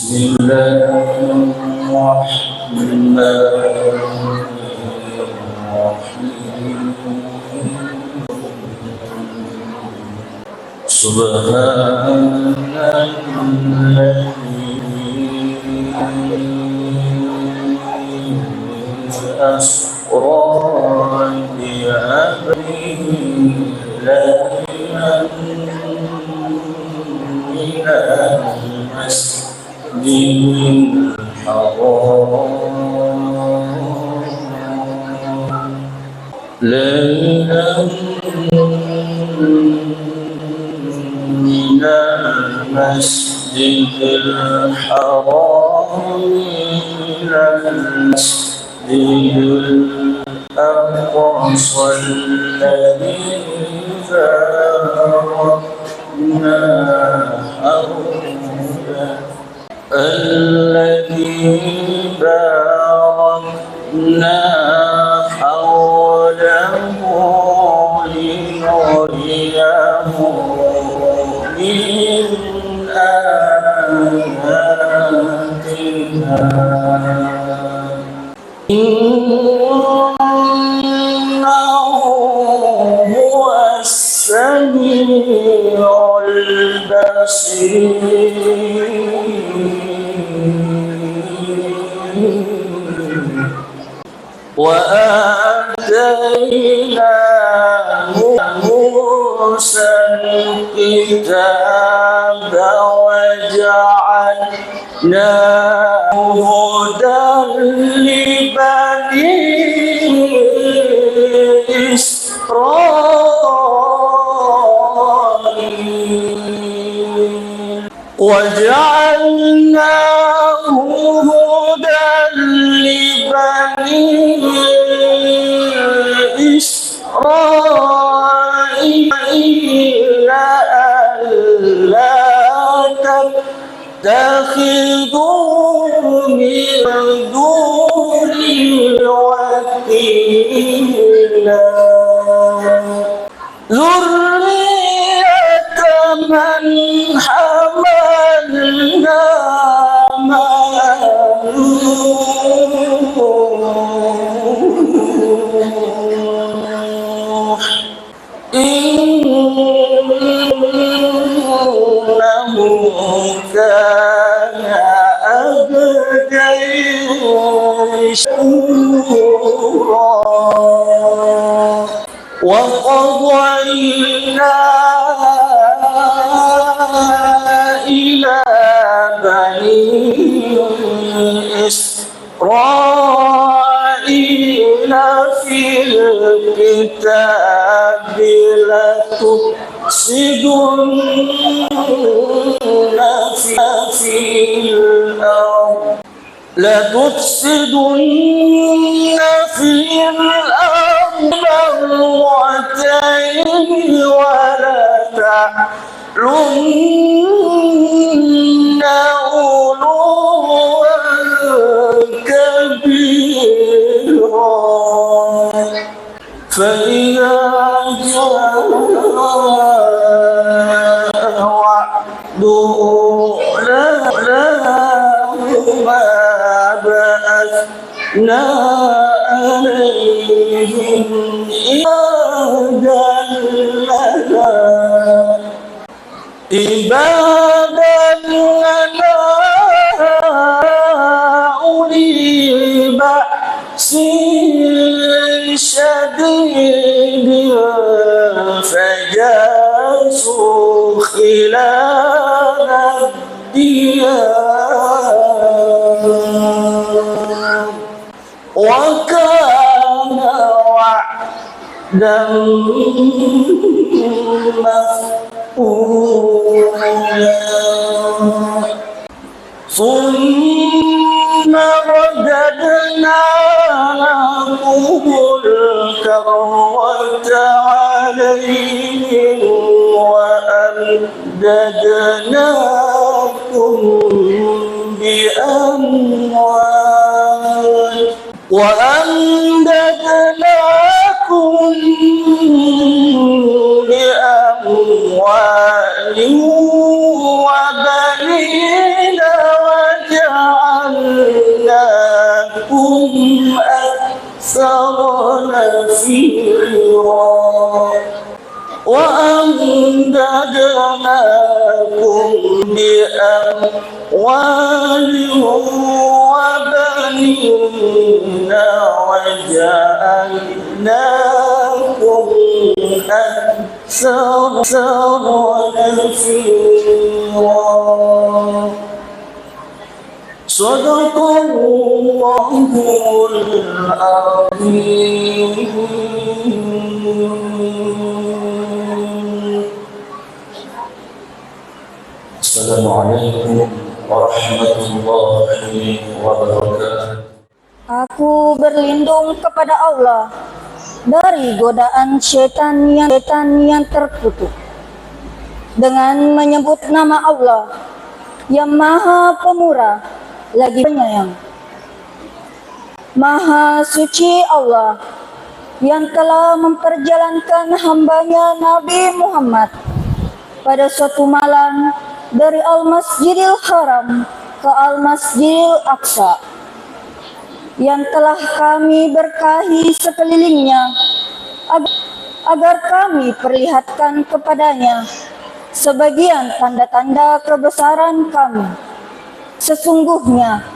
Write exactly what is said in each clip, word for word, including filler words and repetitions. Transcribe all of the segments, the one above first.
بسم الله الرحمن الرحيم. سبحان الذي أسرى بعبده ليلا من المسجد الحرام ليلا من المسجد الحرام إلى المسجد الأقصى الذي باركنا حوله الذي باركنا حوله لنريه من آياتنا. إنه هو السميع البصير. وآتينا موسى الكتاب وجعلناه هدى لبني إسرائيل. وجعلناه هدى لبني إسرائيل ألا تتخذوا من دوني وكيلا. ذرية من حملنا مع نوح. إنه كان عبدا شكورا. وقضينا إلى بني إسرائيل في الكتاب لتفسدن في، في الأرض لتفسدن في الأرض مرتين ولتعلن علوا كبيرا. فإذا جاء وعد أولاهما بعثنا عليهم عبادا لنا عبادا لنا أولي بأس شديد فجاسوا خلال الديار. وكان وعدا مفعولا. ثم رددنا لكم الكرة عليهم وأمددناكم بأموال وأمددناكم بأموال وبنين أمددناكم بأموال وبنين وجعلناكم أكثر نفيرا. صدق الله العظيم. السلام عليكم ورحمة الله وبركاته. Aku berlindung kepada Allah dari godaan setan yang, setan yang terkutuk, dengan menyebut nama Allah yang Maha Pemurah lagi Penyayang. Maha Suci Allah yang telah memperjalankan hambanya Nabi Muhammad pada suatu malam dari Al-Masjidil Haram ke Al-Masjidil Aqsa, yang telah kami berkahi sekelilingnya, ag-, agar kami perlihatkan kepadanya sebagian tanda-tanda kebesaran kami. Sesungguhnya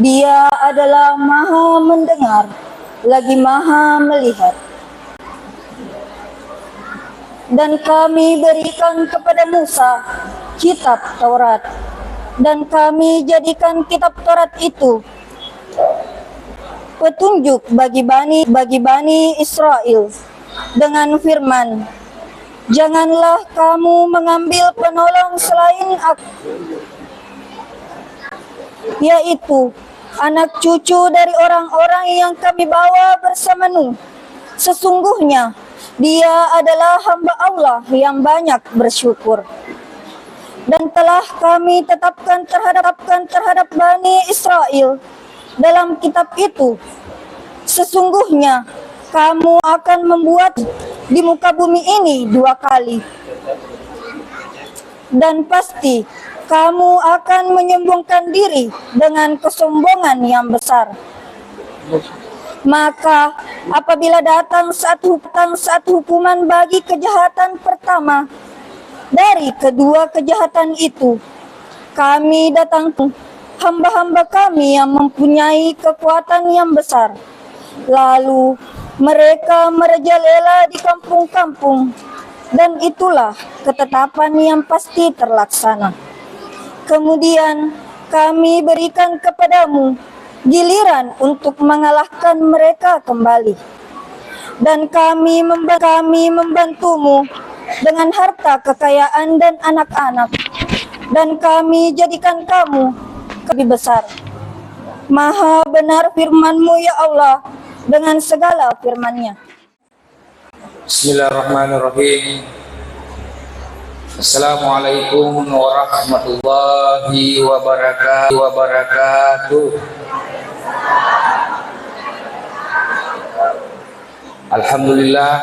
Dia adalah Maha Mendengar, lagi Maha Melihat. Dan Kami berikan kepada Musa kitab Taurat, dan Kami jadikan kitab Taurat itu petunjuk bagi Bani, bagi Bani Israel, dengan firman, "Janganlah kamu mengambil penolong selain Aku, yaitu anak cucu dari orang-orang yang Kami bawa bersama Nuh. Sesungguhnya Dia adalah hamba Allah yang banyak bersyukur." Dan telah Kami tetapkan terhadap, tetapkan terhadap Bani Israel dalam kitab itu, "Sesungguhnya kamu akan membuat di muka bumi ini dua kali, dan pasti kamu akan menyombongkan diri dengan kesombongan yang besar. Maka apabila datang saat, datang saat hukuman bagi kejahatan pertama dari kedua kejahatan itu, Kami datang hamba-hamba Kami yang mempunyai kekuatan yang besar. Lalu mereka merajalela di kampung-kampung, dan itulah ketetapan yang pasti terlaksana. Kemudian Kami berikan kepadamu giliran untuk mengalahkan mereka kembali. Dan Kami memba-, Kami membantumu dengan harta kekayaan dan anak-anak, dan Kami jadikan kamu lebih besar. Maha benar firman-Mu, ya Allah, dengan segala firman-Nya. Bismillahirrahmanirrahim. Assalamualaikum warahmatullahi wabarakatuh. Alhamdulillah,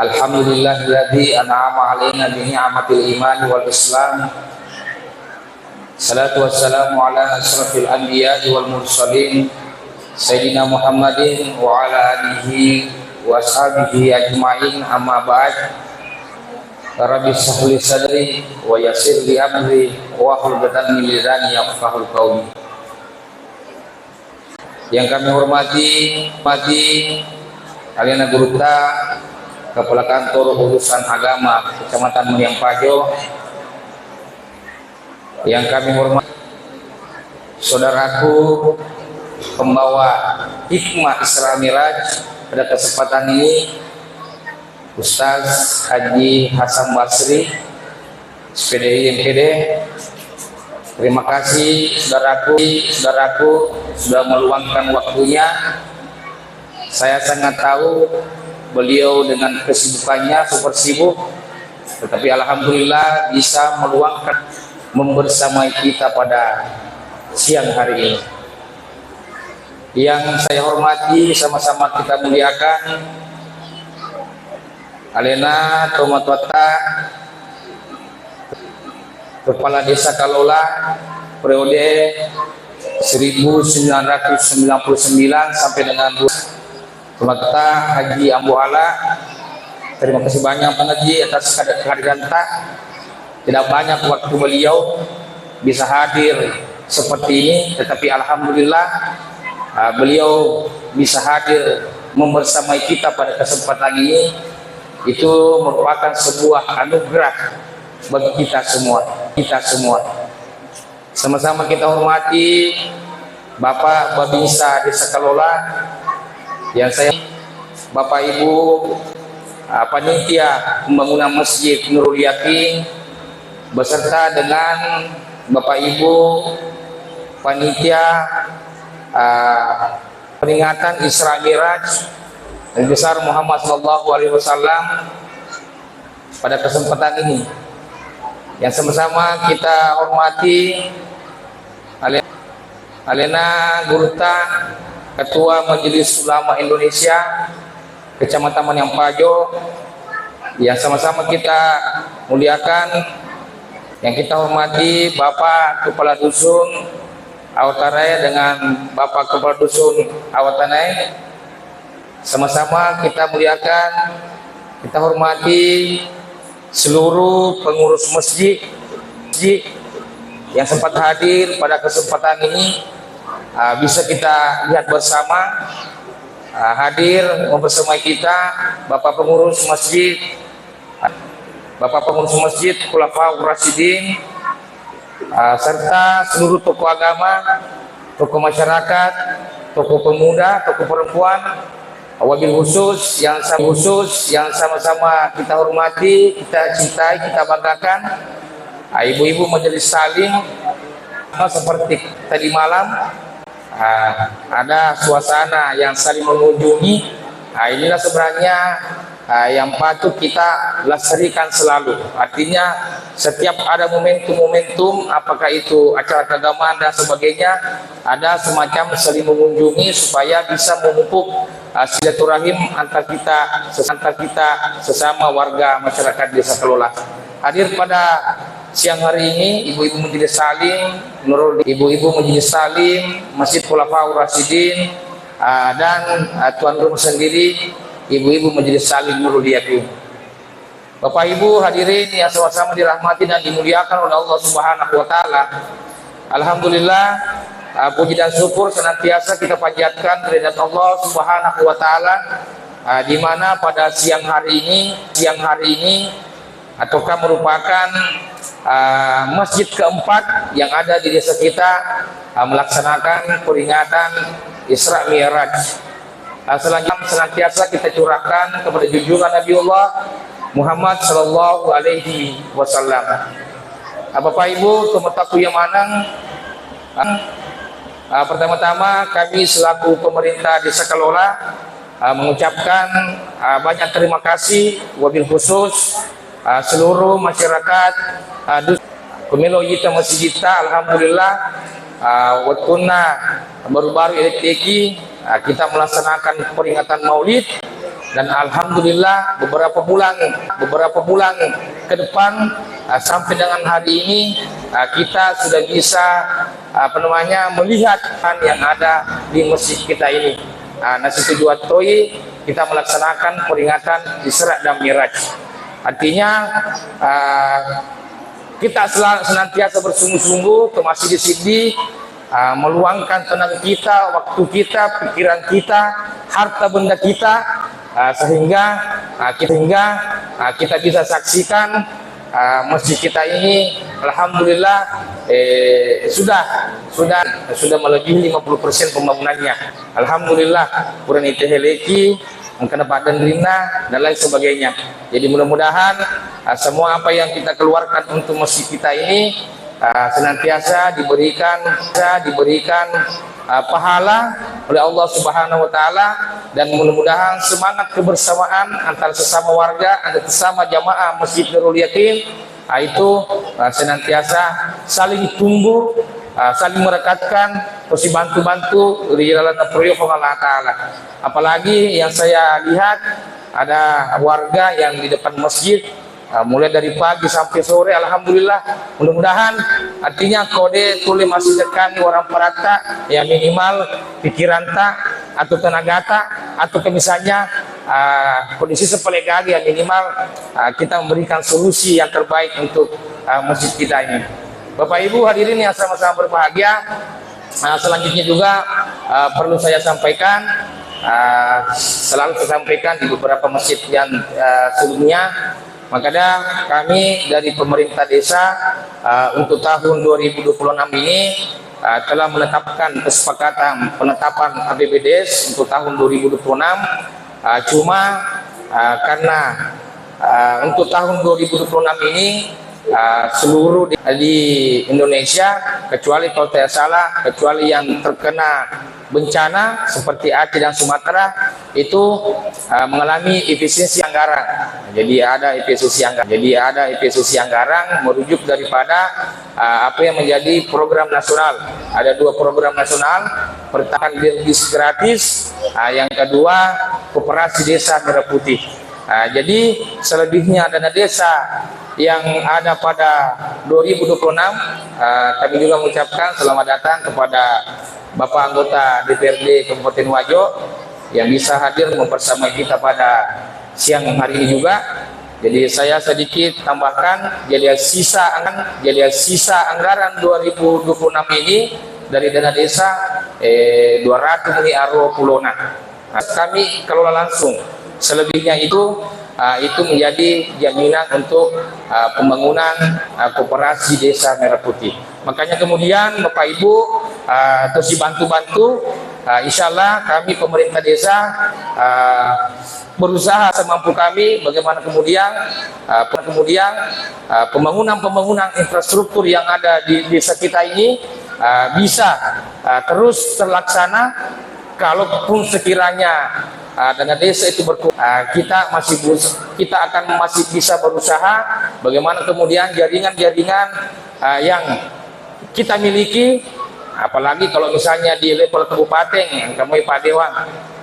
alhamdulillahilladzi an'ama alaina bi ni'matil iman wal islam. Salatu wassalamu ala asyrafil anbiya'i wal mursalin, Sayyidina Muhammadin wa ala alihi wa ashabihi ajma'in, amma ba'd. Rabbi shrah li sadri wa yassir li amri wahlul 'uqdatam min lisani yafqahu qauli. Yang kami hormati, hormati alena gurutta, Kepala Kantor Urusan Agama Kecamatan Meriampajo, yang kami hormati saudaraku pembawa hikmah Isra Miraj pada kesempatan ini, Ustaz Haji Hasan Basri, S P D I M P D. Terima kasih, saudaraku, saudaraku, sudah meluangkan waktunya. Saya sangat tahu beliau dengan kesibukannya super sibuk, tetapi alhamdulillah bisa meluangkan membersamai kita pada siang hari ini. Yang saya hormati, sama-sama kita muliakan, alena tomatoatta, Kepala Desa Kalola periode seribu sembilan ratus sembilan puluh sembilan sampai dengan dua, Tomatoatta Haji Ambo Ala, Terima kasih banyak Pak Haji atas kehad-, kehadiran ta. Tidak banyak waktu beliau bisa hadir seperti ini, tetapi alhamdulillah, ah, beliau bisa hadir membersamai kita pada kesempatan ini. Itu merupakan sebuah anugerah bagi kita semua, kita semua. Sama-sama kita hormati Bapak Babinsa Desa Kalola, yang saya, Bapak Ibu, ah, panitia pembangunan Masjid Nurul Yakin, beserta dengan Bapak Ibu panitia, ah, peringatan Isra Miraj Nabi besar Muhammad sallallahu alaihi wasallam pada kesempatan ini. Yang sama-sama kita hormati Ale-, Alena Gurta, Ketua Majelis Ulama Indonesia Kecamatan Maniangpajo, yang sama-sama kita muliakan, yang kita hormati Bapak Kepala Dusun Awatanae dengan Bapak Kepala Dusun Awatanae, sama-sama kita muliakan, kita hormati seluruh pengurus masjid, masjid yang sempat hadir pada kesempatan ini. Ah, bisa kita lihat bersama, ah, hadir membersamai kita Bapak Pengurus Masjid, Bapak Pengurus Masjid, Khulafaur Rasyidin, ah, serta seluruh tokoh agama, tokoh masyarakat, tokoh pemuda, tokoh perempuan, wabil khusus yang sa-, khusus yang sama-sama kita hormati, kita cintai, kita banggakan, ah, ibu-ibu majelis taklim, sama seperti tadi malam, ah, ada suasana yang saling mengunjungi. Ah, inilah sebenarnya, ah, yang patut kita lestarikan selalu. Artinya, setiap ada momentum-momentum, apakah itu acara keagamaan dan sebagainya, ada semacam saling mengunjungi supaya bisa memupuk, ah, silaturahim antar kita, ses-, antar kita sesama warga masyarakat Desa Kalola. Hadir pada siang hari ini, ibu-ibu majelis taklim, Nurul, ibu-ibu majelis taklim, Masjid Khulafaur Rasyidin, ah, dan, ah, tuan rumah sendiri, ibu-ibu majelis taklim Nurul Yakin. Bapak Ibu hadirin yang sama-sama dirahmati dan dimuliakan oleh Allah Subhanahu wa Ta'ala. Alhamdulillah, ah, puji dan syukur senantiasa kita panjatkan kehadirat Allah Subhanahu wa Ta'ala, ah, di mana pada siang hari ini, siang hari ini, ataukah merupakan, ah, masjid keempat yang ada di desa kita, ah, melaksanakan peringatan Isra Mi'raj. Ah, selanjutnya senantiasa kita curahkan kepada junjungan Nabiullah Muhammad sallallahu alaihi wasallam. Ah, Bapak Ibu, tomatoakku iya maneng, ah, pertama-tama kami selaku pemerintah Desa Kalola, ah, mengucapkan, ah, banyak terima kasih, wabil khusus, ah, seluruh masyarakat, ah, dus-, kumelo ita masigitta, alhamdulillah, ah, wettunna baru-baru eletteki, ah, kita melaksanakan peringatan Maulid, dan alhamdulillah beberapa bulan, beberapa bulan ke depan, ah, sampai dengan hari ini, ah, kita sudah bisa, apa namanya, melihat yang ada di masjid kita ini. Ah, nasitujuan toi kita melaksanakan peringatan Isra dan Mi'raj. Artinya, ah, kita sela-, senantiasa bersungguh-sungguh ke Masjid Siddiq, ah, meluangkan tenaga kita, waktu kita, pikiran kita, harta benda kita, ah, sehingga, ah, kita, sehingga, ah, kita bisa saksikan, ah, masjid kita ini, alhamdulillah, eh, sudah, sudah, sudah melebihi lima puluh persen pembangunannya. Alhamdulillah, purani teheleki, engkana paddenrinna, dan lain sebagainya. Jadi, mudah-mudahan, ah, semua apa yang kita keluarkan untuk masjid kita ini, ah, senantiasa diberikan, diberikan, ah, pahala oleh Allah Subhanahu wa Ta'ala, dan mudah-mudahan semangat kebersamaan antara sesama warga, antara sesama jamaah Masjid Nurul Yakin, ah, itu, ah, senantiasa saling tumbuh, ah, saling merekatkan, terus dibantu-bantu ri lalenna proyek Allah Ta'ala. Apalagi yang saya lihat, ada warga yang di depan masjid, ah, mulai dari pagi sampai sore, alhamdulillah. Mudah-mudahan, artinya, kode tuli masih tekan orang perata, ya, minimal pikiranta atau tenagata atau misalnya Ah, kondisi sepelegagi ya minimal, ah, kita memberikan solusi yang terbaik untuk, ah, masjid kita ini. Bapak Ibu hadirin yang sama-sama berbahagia, ah, selanjutnya juga, ah, perlu saya sampaikan, ah, selalu saya sampaikan di beberapa masjid yang, ah, sebelumnya, makanya kami dari pemerintah desa, ah, untuk tahun dua ribu dua puluh enam ini, ah, telah menetapkan kesepakatan penetapan A P B D S untuk tahun dua ribu dua puluh enam. Ah, cuma, ah, karena, ah, untuk tahun dua ribu dua puluh enam ini, ah, seluruh di, di Indonesia, kecuali kalau tidak salah, kecuali yang terkena bencana seperti Aceh dan Sumatera, itu, ah, mengalami efisiensi anggaran. Jadi ada efisiensi anggaran. Jadi ada efisiensi anggaran merujuk daripada, ah, apa yang menjadi program nasional. Ada dua program nasional, pertama bis gratis, ah, yang kedua koperasi desa Merah Putih. Ah, jadi selebihnya dana desa yang ada pada dua ribu dua puluh enam, ah, kami juga mengucapkan selamat datang kepada Bapak anggota D P R D Kabupaten Wajo yang bisa hadir mempersamai kita pada siang hari ini juga. Jadi saya sedikit tambahkan, jadi sisa anggaran, jadi sisa anggaran dua ribu dua puluh enam ini dari dana desa, eh, dua ratus miliar pulona. Nah, kami kelola langsung. Selebihnya itu, ah, itu menjadi jaminan untuk, ah, pembangunan, ah, koperasi Desa Merah Putih. Makanya kemudian Bapak Ibu, ah, terus dibantu-bantu, ah, insya Allah kami pemerintah desa, ah, berusaha semampu kami bagaimana kemudian, ah, kemudian, ah, pembangunan-pembangunan infrastruktur yang ada di desa kita ini, ah, bisa, ah, terus terlaksana. Kalaupun sekiranya, ah, dana desa itu berkurang, ah, kita masih bus-, kita akan masih bisa berusaha bagaimana kemudian jaringan-jaringan, ah, yang kita miliki, apalagi kalau misalnya di level kabupaten, kamu Pak Dewan,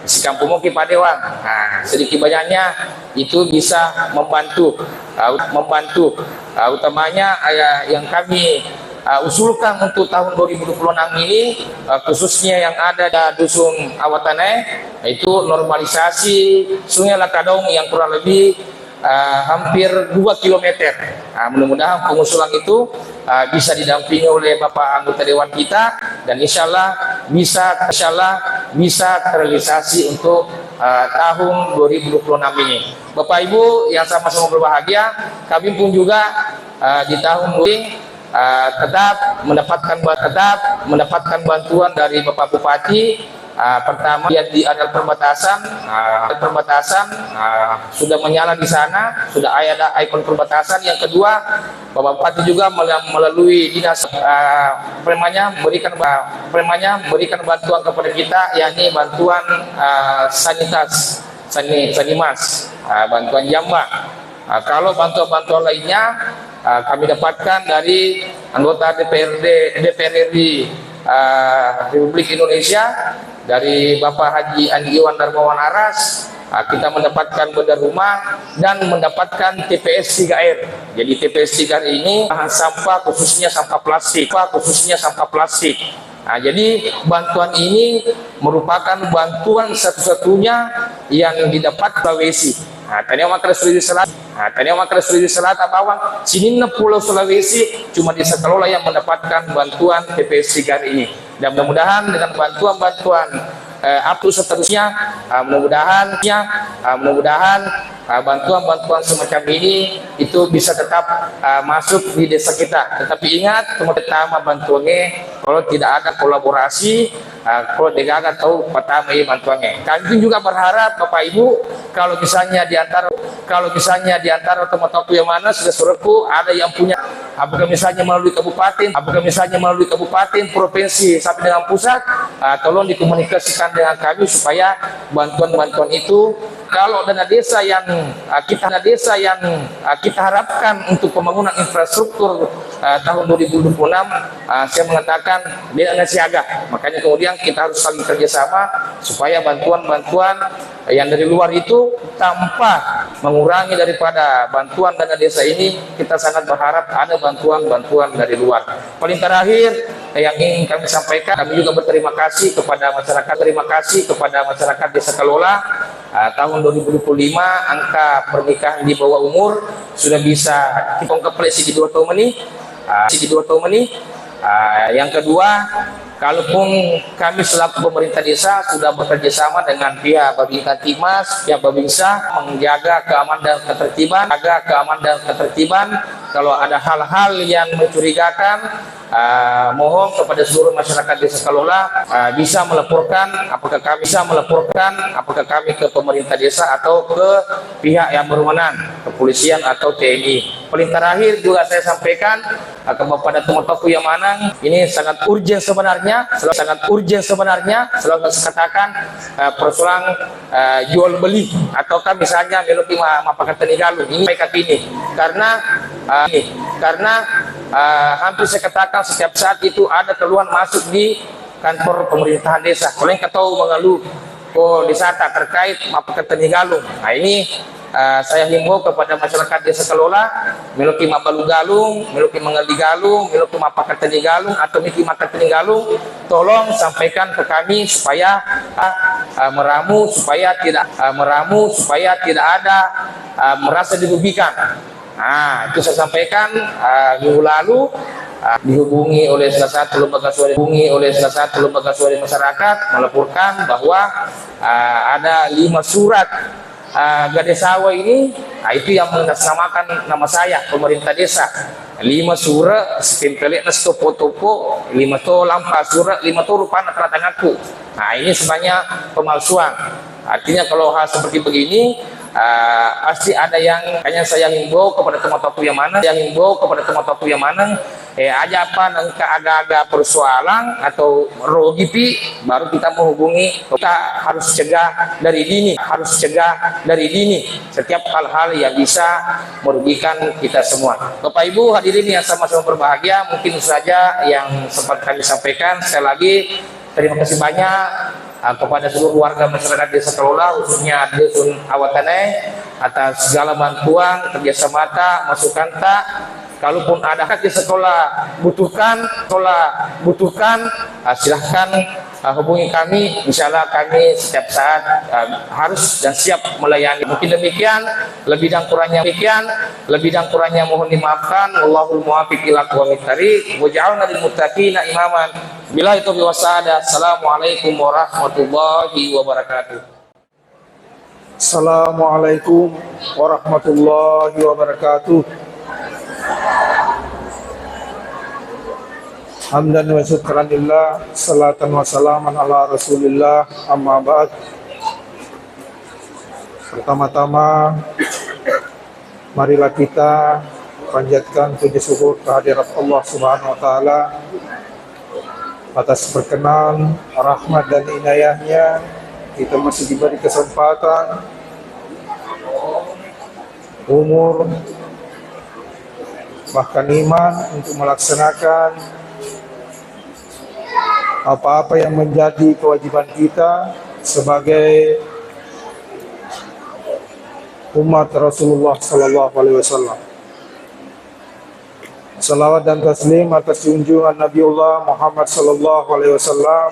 si kampung mungkin Pak Dewan, nah, sedikit banyaknya itu bisa membantu, ah, ut-, membantu, ah, utamanya, ah, yang kami, ah, usulkan untuk tahun dua ribu dua puluh enam ini, ah, khususnya yang ada di Dusun Awatane, itu normalisasi Sungai Lakadong yang kurang lebih, ah, hampir dua kilometer. Ah, mudah-mudahan pengusulan itu, ah, bisa didampingi oleh Bapak anggota dewan kita, dan insya Allah bisa, insya Allah bisa terrealisasi untuk, ah, tahun dua ribu dua puluh enam ini. Bapak Ibu yang sama-sama berbahagia, kami pun juga, ah, di tahun ini, ah, tetap mendapatkan ba-, tetap mendapatkan bantuan dari Bapak Bupati. Ah, pertama, dia di area perbatasan, ah, perbatasan, ah, sudah menyala di sana, sudah ada ikon perbatasan. Yang kedua, Bapak Bupati juga mela-, melalui dinas, ah, apa namanya, berikan ba-, apa namanya, berikan bantuan kepada kita, yakni bantuan, ah, sanitas, sani-, sanimas, ah, bantuan jamba. Ah, kalau bantuan-bantuan lainnya, ah, kami dapatkan dari anggota D P R D, D P R R I, ah, Republik Indonesia, dari Bapak Haji Andi Iwan Darmawan Aras, ah, kita mendapatkan benda rumah dan mendapatkan T P S tiga R. Jadi T P S tiga R ini bahan sampah, khususnya sampah plastik, khususnya sampah plastik. Nah, jadi bantuan ini merupakan bantuan satu-satunya yang didapat Sulawesi. Nah, tania makkeda Sulawesi Selatan, nah, tania makkeda Sulawesi Selatan bawang, sininna Pulau Sulawesi cuma desa Kelola yang mendapatkan bantuan T P S tiga R ini. Dan mudah-mudahan dengan bantuan-bantuan, eh, up to seterusnya, ah, mudah-mudahan, ya, ah, mudah-mudahan, ah, bantuan-bantuan semacam ini itu bisa tetap, ah, masuk di desa kita. Tetapi ingat, pertama bantuannya, kalau tidak ada kolaborasi, ah, kalau tidak ada tahu pertama ini bantuannya. Kami pun juga berharap Bapak Ibu, kalau misalnya di antara, kalau misalnya di antara teman-teman yang mana sudah suratku ada yang punya, apakah misalnya melalui kabupaten, apakah misalnya melalui kabupaten, provinsi sampai dengan pusat, ah, tolong dikomunikasikan dengan kami supaya bantuan-bantuan itu, kalau dana desa yang, ah, kita, dana desa yang, ah, kita harapkan untuk pembangunan infrastruktur Eh, tahun dua ribu dua puluh enam, eh, saya mengatakan dia nggak siaga. Makanya kemudian kita harus saling kerjasama supaya bantuan-bantuan yang dari luar itu tanpa mengurangi daripada bantuan dana desa ini, kita sangat berharap ada bantuan-bantuan dari luar. Paling terakhir, yang ingin kami sampaikan, kami juga berterima kasih kepada masyarakat, terima kasih kepada masyarakat Desa Kalola. Ah, tahun dua ribu dua puluh lima, angka pernikahan di bawah umur sudah bisa kita ungkap siji dua tahun ini. Ah, siji dua tahun ini. Ah, yang kedua, kalaupun kami selaku pemerintah desa sudah bekerja sama dengan pihak Babinsa Timas, pihak Babinsa menjaga keamanan dan ketertiban, jaga keamanan dan ketertiban. Kalau ada hal-hal yang mencurigakan, ah, mohon kepada seluruh masyarakat Desa Kalola, ah, bisa melaporkan apakah kami, bisa melaporkan apakah kami ke pemerintah desa atau ke pihak yang berwenang, kepolisian atau T N I. Paling terakhir juga saya sampaikan, eh, kepada teman-temanku yang maneng, ini sangat urgent sebenarnya, selalu sangat urgent sebenarnya, selalu saya katakan, eh, persoalan, eh, jual beli, ataukah misalnya meloki ma-, mappakkatenni galung. Ini baik hati ini. Karena, eh, ini, karena, eh, hampir saya katakan setiap saat itu ada keluhan masuk di kantor pemerintahan desa. Kalau yang ketahui mengeluh, oh, desata terkait mappakkatenni galung. Nah, ini, eh, saya himbau kepada masyarakat Desa Kalola, meloki mabbalu galung, meloki mengelli galung, meloki mappakkatenni galung, atau miki mappakkatenni galung, tolong sampaikan ke kami supaya, eh, eh, meramu, supaya tidak, eh, meramu, supaya tidak ada, eh, merasa dirugikan. Nah, itu saya sampaikan, eh, minggu lalu, eh, dihubungi oleh salah satu lembaga swadaya, hubungi oleh salah satu lembaga swadaya masyarakat melaporkan bahwa, eh, ada lima surat, eh, Gade Sawah ini, nah, itu yang mengatasnamakan nama saya, pemerintah desa. Lima surat, stempelnya setopo-topo, lima to lampa surat, lima to rupanna tanda tanganku. Nah, ini sebenarnya pemalsuan. Artinya kalau hal seperti begini, eh, pasti ada yang, makanya saya himbau kepada teman-temanku yang maneng, saya himbau kepada teman-temanku yang maneng, eh, aja apa nengka aga-aga persoalan atau rogi pi, baru kita menghubungi. Kita harus cegah dari dini, harus cegah dari dini setiap hal-hal yang bisa merugikan kita semua. Bapak Ibu hadirin yang sama-sama berbahagia, mungkin itu saja yang sempat kami sampaikan. Sekali lagi, terima kasih banyak, uh, kepada seluruh warga masyarakat Desa Kalola, khususnya Dusun Awatanai, atas segala bantuan, kerjasamata, masukanta. Kalaupun ada hak di sekolah butuhkan, sekolah butuhkan, uh, silahkan, uh, hubungi kami. Insya Allah kami setiap saat, uh, harus dan siap melayani. Mungkin demikian, lebih dan kurangnya demikian, lebih dan kurangnya mohon dimaafkan. Wallahul muwaffiq ila aqwamit thariq, waj'alna lil muttaqina imaman. Billahi taufiq wassaada. Assalamualaikum warahmatullahi wabarakatuh. Assalamualaikum warahmatullahi wabarakatuh. Hamdan wa syukran lillah, salatan wa salaman ala Rasulillah, amma ba'd. Pertama-tama, marilah kita panjatkan puji syukur kehadirat Allah Subhanahu wa Ta'ala atas perkenan, rahmat, dan inayahnya. Kita masih diberi kesempatan, umur, bahkan iman untuk melaksanakan apa-apa yang menjadi kewajiban kita sebagai umat Rasulullah sallallahu alaihi wasallam. Salawat dan taslim atas junjungan Nabiullah Muhammad sallallahu alaihi wasallam,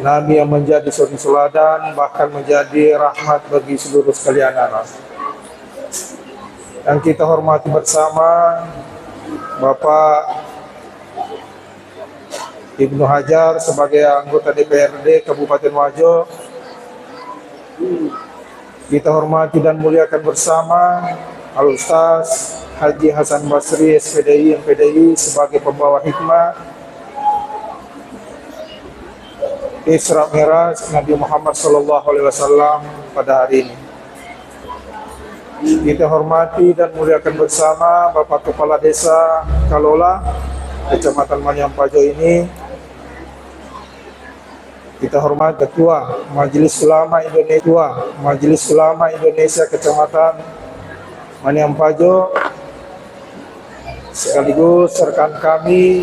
Nabi yang menjadi suri teladan, bahkan menjadi rahmat bagi seluruh sekalian alam. Yang kita hormati bersama Bapak Ibnu Hajar sebagai anggota D P R D Kabupaten Wajo, kita hormati dan muliakan bersama Al-Ustaz Haji Hasan Basri, S P D I, M P D I, sebagai pembawa hikmah Isra Mi'raj Nabi Muhammad sallallahu alaihi wasallam pada hari ini. Kita hormati dan muliakan bersama Bapak Kepala Desa Kalola, Kecamatan Maniampajo ini. Kita hormati Ketua Majelis Ulama Indonesia, Ketua Majelis Ulama Indonesia Kecamatan Maniampajo, sekaligus rekan kami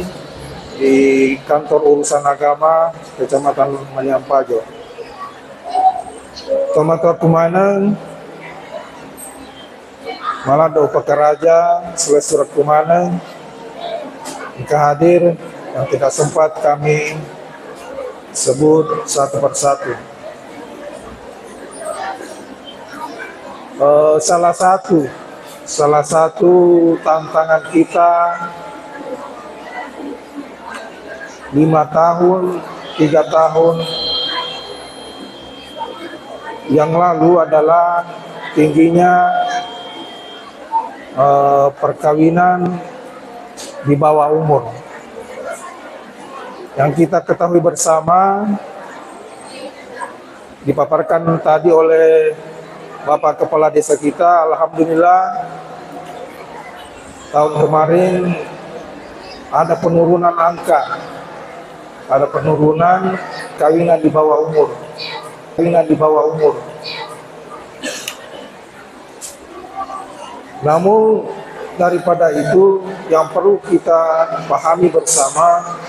di Kantor Urusan Agama Kecamatan Maliampajo. Tomatoa kumaneng, maladde upakaraja, selessureng kumaneng, engka hadir yang tidak sempat kami sebut satu persatu. Eh, salah satu, salah satu tantangan kita lima tahun, tiga tahun yang lalu adalah tingginya, eh, perkawinan di bawah umur. Yang kita ketahui bersama, dipaparkan tadi oleh Bapak Kepala Desa kita, alhamdulillah, tahun kemarin ada penurunan angka, ada penurunan kawinan di bawah umur, kawinan di bawah umur. Namun, daripada itu, yang perlu kita pahami bersama,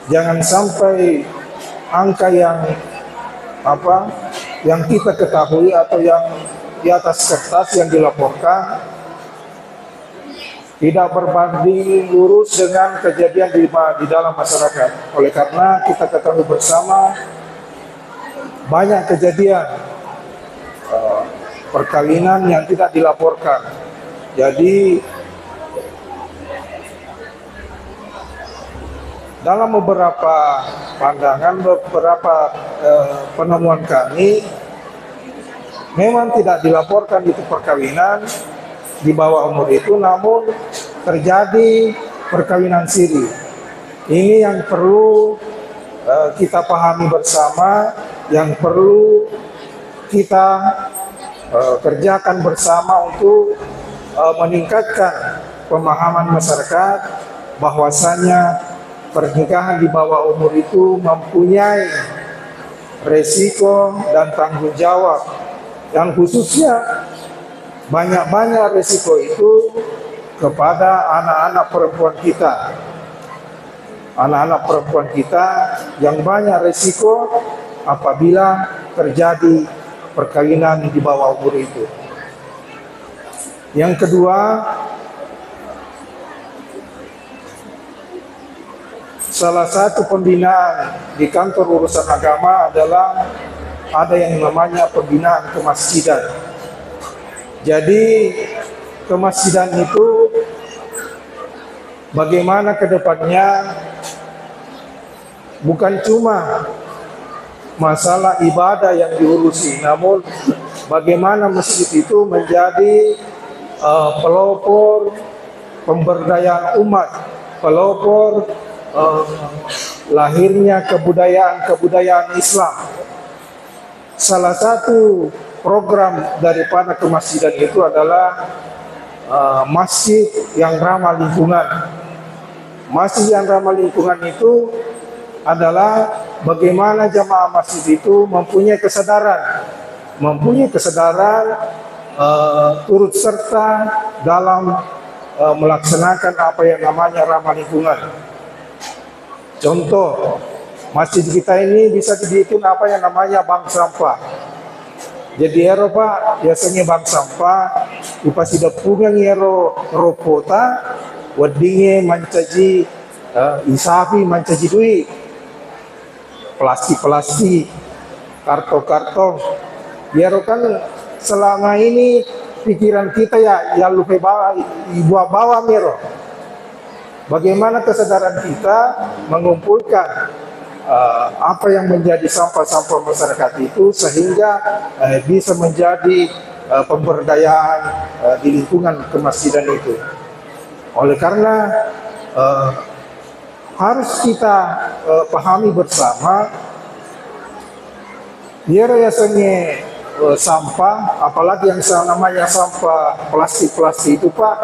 jangan sampai angka yang, apa, yang kita ketahui atau yang di atas kertas yang dilaporkan tidak berbanding lurus dengan kejadian di ma-, di dalam masyarakat. Oleh karena kita ketahui bersama, banyak kejadian, eh, perkawinan yang tidak dilaporkan. Jadi, dalam beberapa pandangan, beberapa, eh, penemuan kami, memang tidak dilaporkan itu perkawinan di bawah umur itu, namun terjadi perkawinan siri. Ini yang perlu, eh, kita pahami bersama, yang perlu kita, eh, kerjakan bersama untuk, eh, meningkatkan pemahaman masyarakat bahwasanya pernikahan di bawah umur itu mempunyai resiko dan tanggung jawab, yang khususnya banyak-banyak resiko itu kepada anak-anak perempuan kita. Anak-anak perempuan kita yang banyak resiko apabila terjadi perkawinan di bawah umur itu. Yang kedua, salah satu pembinaan di kantor urusan agama adalah ada yang namanya pembinaan kemasjidan. Jadi, kemasjidan itu bagaimana ke depannya bukan cuma masalah ibadah yang diurusi, namun bagaimana masjid itu menjadi, eh, pelopor pemberdayaan umat, pelopor, eh, lahirnya kebudayaan-kebudayaan Islam. Salah satu program daripada kemasjidan itu adalah, eh, masjid yang ramah lingkungan. Masjid yang ramah lingkungan itu adalah bagaimana jamaah masjid itu mempunyai kesadaran, mempunyai kesadaran, eh, turut serta dalam, eh, melaksanakan apa yang namanya ramah lingkungan. Contoh, masjid kita ini bisa dibikin apa yang namanya bank sampah. Jadi ero, Pak, biasanya bank sampah, ipasideppungeng ero roppota, weddingnge mancaji, eh, isapi mancaji duit. Plastik-plastik, kartong-kartong. Iyaro kan selama ini pikiran kita ya, ya lupa bawa, dibuang bawang ero. Bagaimana kesadaran kita mengumpulkan, eh, apa yang menjadi sampah-sampah masyarakat itu sehingga, eh, bisa menjadi, eh, pemberdayaan, eh, di lingkungan kemasjidan itu. Oleh karena, eh, harus kita, eh, pahami bersama, iyaro yasengnge, eh, sampah, apalagi yang sa-, namanya sampah plastik-plastik itu, Pak,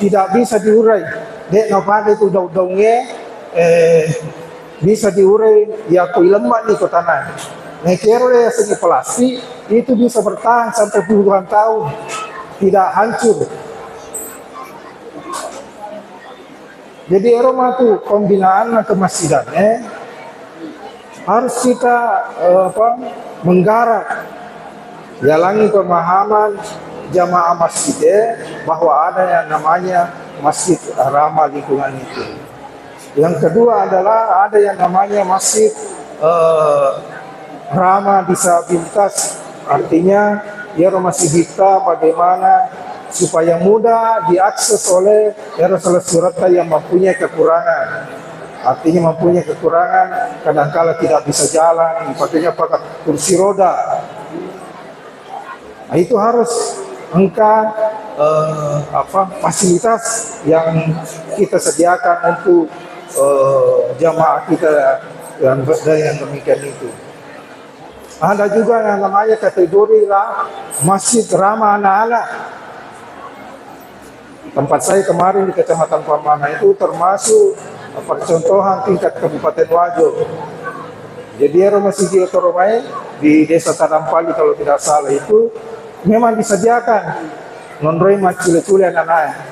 tidak bisa diurai. Dek napada itu daung-daungnge, eh, bisa diurai, ya, ko ilemma ni ko tanah. Nah, kero yasengnge plastik itu bisa bertahan sampai puluhan tahun, tidak hancur. Jadi ero matu pembinaanna kemasidan, eh, harus kita, eh, apa, menggarap, jalangi pemahaman jamaah masjid, eh, bahwa ada yang namanya masjid ramah lingkungan itu. Yang kedua adalah ada yang namanya masjid, eh, ramah disabilitas. Artinya, iyaro masigitta bagaimana supaya mudah diakses oleh ero sala suratta yang mempunyai kekurangan. Artinya mempunyai kekurangan, kadangkala tidak bisa jalan, pakainya pakai kursi roda. Nah, itu harus engka, eh, apa, fasilitas yang kita sediakan untuk, eh, jamaah kita yang, yang demikian itu. Ada juga yang namanya kategori ra-, masjid ramah anak-anak. Tempat saya kemarin di Kecamatan Pamana itu termasuk percontohan tingkat Kabupaten Wajo. Jadi ero masjid Otoromai di Desa Tadampali kalau tidak salah itu memang disediakan nonroi maccule-cule anak-anak.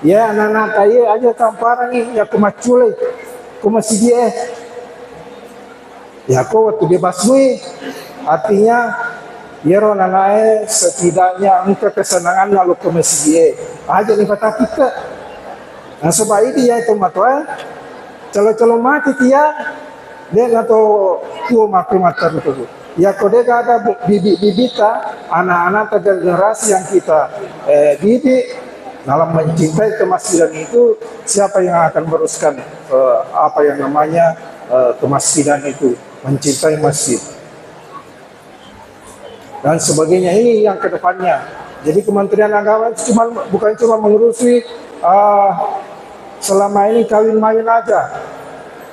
Ya anak-anak kaya aja tamparangi ya ku maccule ku masjid eh. Yako wettu bebas mui, artinya iyaro nanae setidaknya engka kesenanganna lokko masigie. Aja ni patakitte. Nasaba idi ya itu matoa, calo-calo mati tia, de nato tuo mati matteru tu. Yako de gaga bibit-bibitta, anak-anak generasi yang kita, eh, didik dalam mencintai kemasidan itu, siapa yang akan meneruskan, eh, apa yang namanya, eh, kemasidan itu? Mencintai masjid dan sebagainya. Ini yang kedepannya. Jadi Kementerian Agama itu cuma, bukan cuma mengurusi, eh, selama ini kawin mawin aja.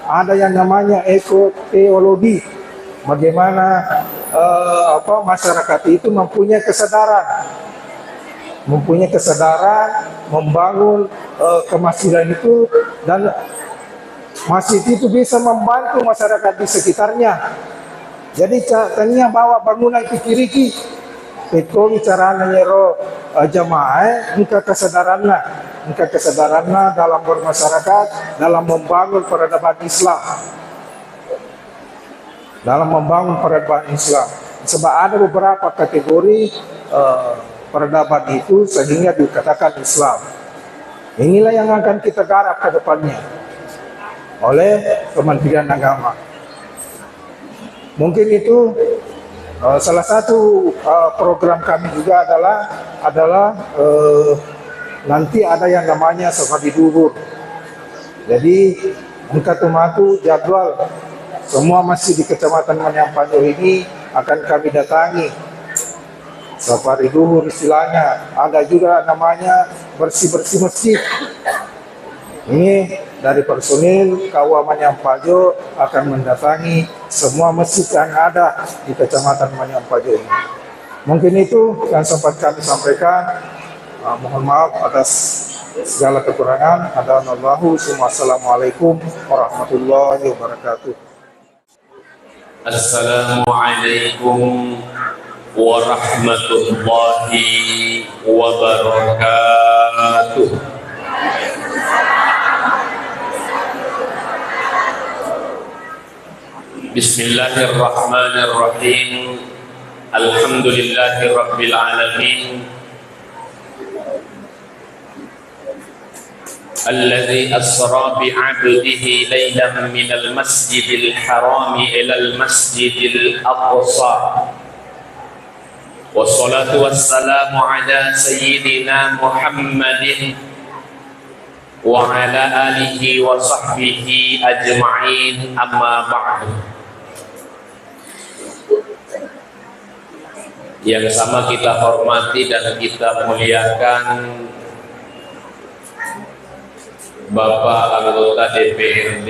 Ada yang namanya ekoteologi. Bagaimana, eh, apa, masyarakat itu mempunyai kesadaran, mempunyai kesadaran membangun, eh, kemasidan itu dan masjid itu bisa membantu masyarakat di sekitarnya. Jadi ca-, tania bawa bangunan kikiriki, pekkogi carana nyero, eh, jamaah, eh, engka kesadaranna, engka kesadaranna dalam bermasyarakat, dalam membangun peradaban Islam, dalam membangun peradaban Islam. Sebab ada beberapa kategori, eh, peradaban itu sehingga dikatakan Islam. Inilah yang akan kita garap ke depannya oleh Kementerian Agama. Mungkin itu, eh, salah satu, eh, program kami juga adalah, adalah, eh, nanti ada yang namanya safari duhur. Jadi, engka tu matu jadwal semua masjid di Kecamatan Maniampaju ini akan kami datangi. Safari duhur istilahnya, ada juga namanya bersih-bersih masjid. Ini dari personil K U A Maniampaju akan mendatangi semua masjid yang ada di Kecamatan Maniampaju ini. Mungkin itu yang sempat kami sampaikan. Ah, mohon maaf atas segala kekurangan. Hadanallahu summa assalamualaikum warahmatullahi wabarakatuh. Assalamualaikum warahmatullahi wabarakatuh. Bismillahirrahmanirrahim. Alhamdulillahi rabbil alamin. Alladzi asra bi 'abdihi lailan minal masjidil harami ilal masjidil aqsa. Wassalatu wassalamu ala sayyidina Muhammadin wa ala alihi wa sahbihi ajma'in, amma ba'du. Yang sama kita hormati dan kita muliakan Bapak Anggota D P R D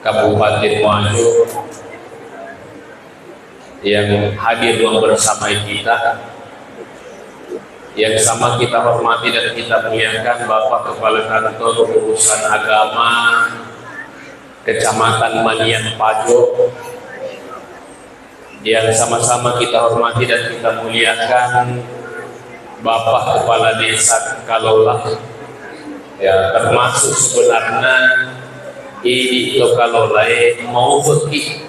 Kabupaten Wajo yang hadir membersamai kita, yang sama kita hormati dan kita muliakan Bapak Kepala Kantor Urusan Agama Kecamatan Maniampaju, yang sama-sama kita hormati dan kita muliakan Bapak Kepala Desa Kalola, Ya, termasuk sebenarnya idi to kalolae maufekki.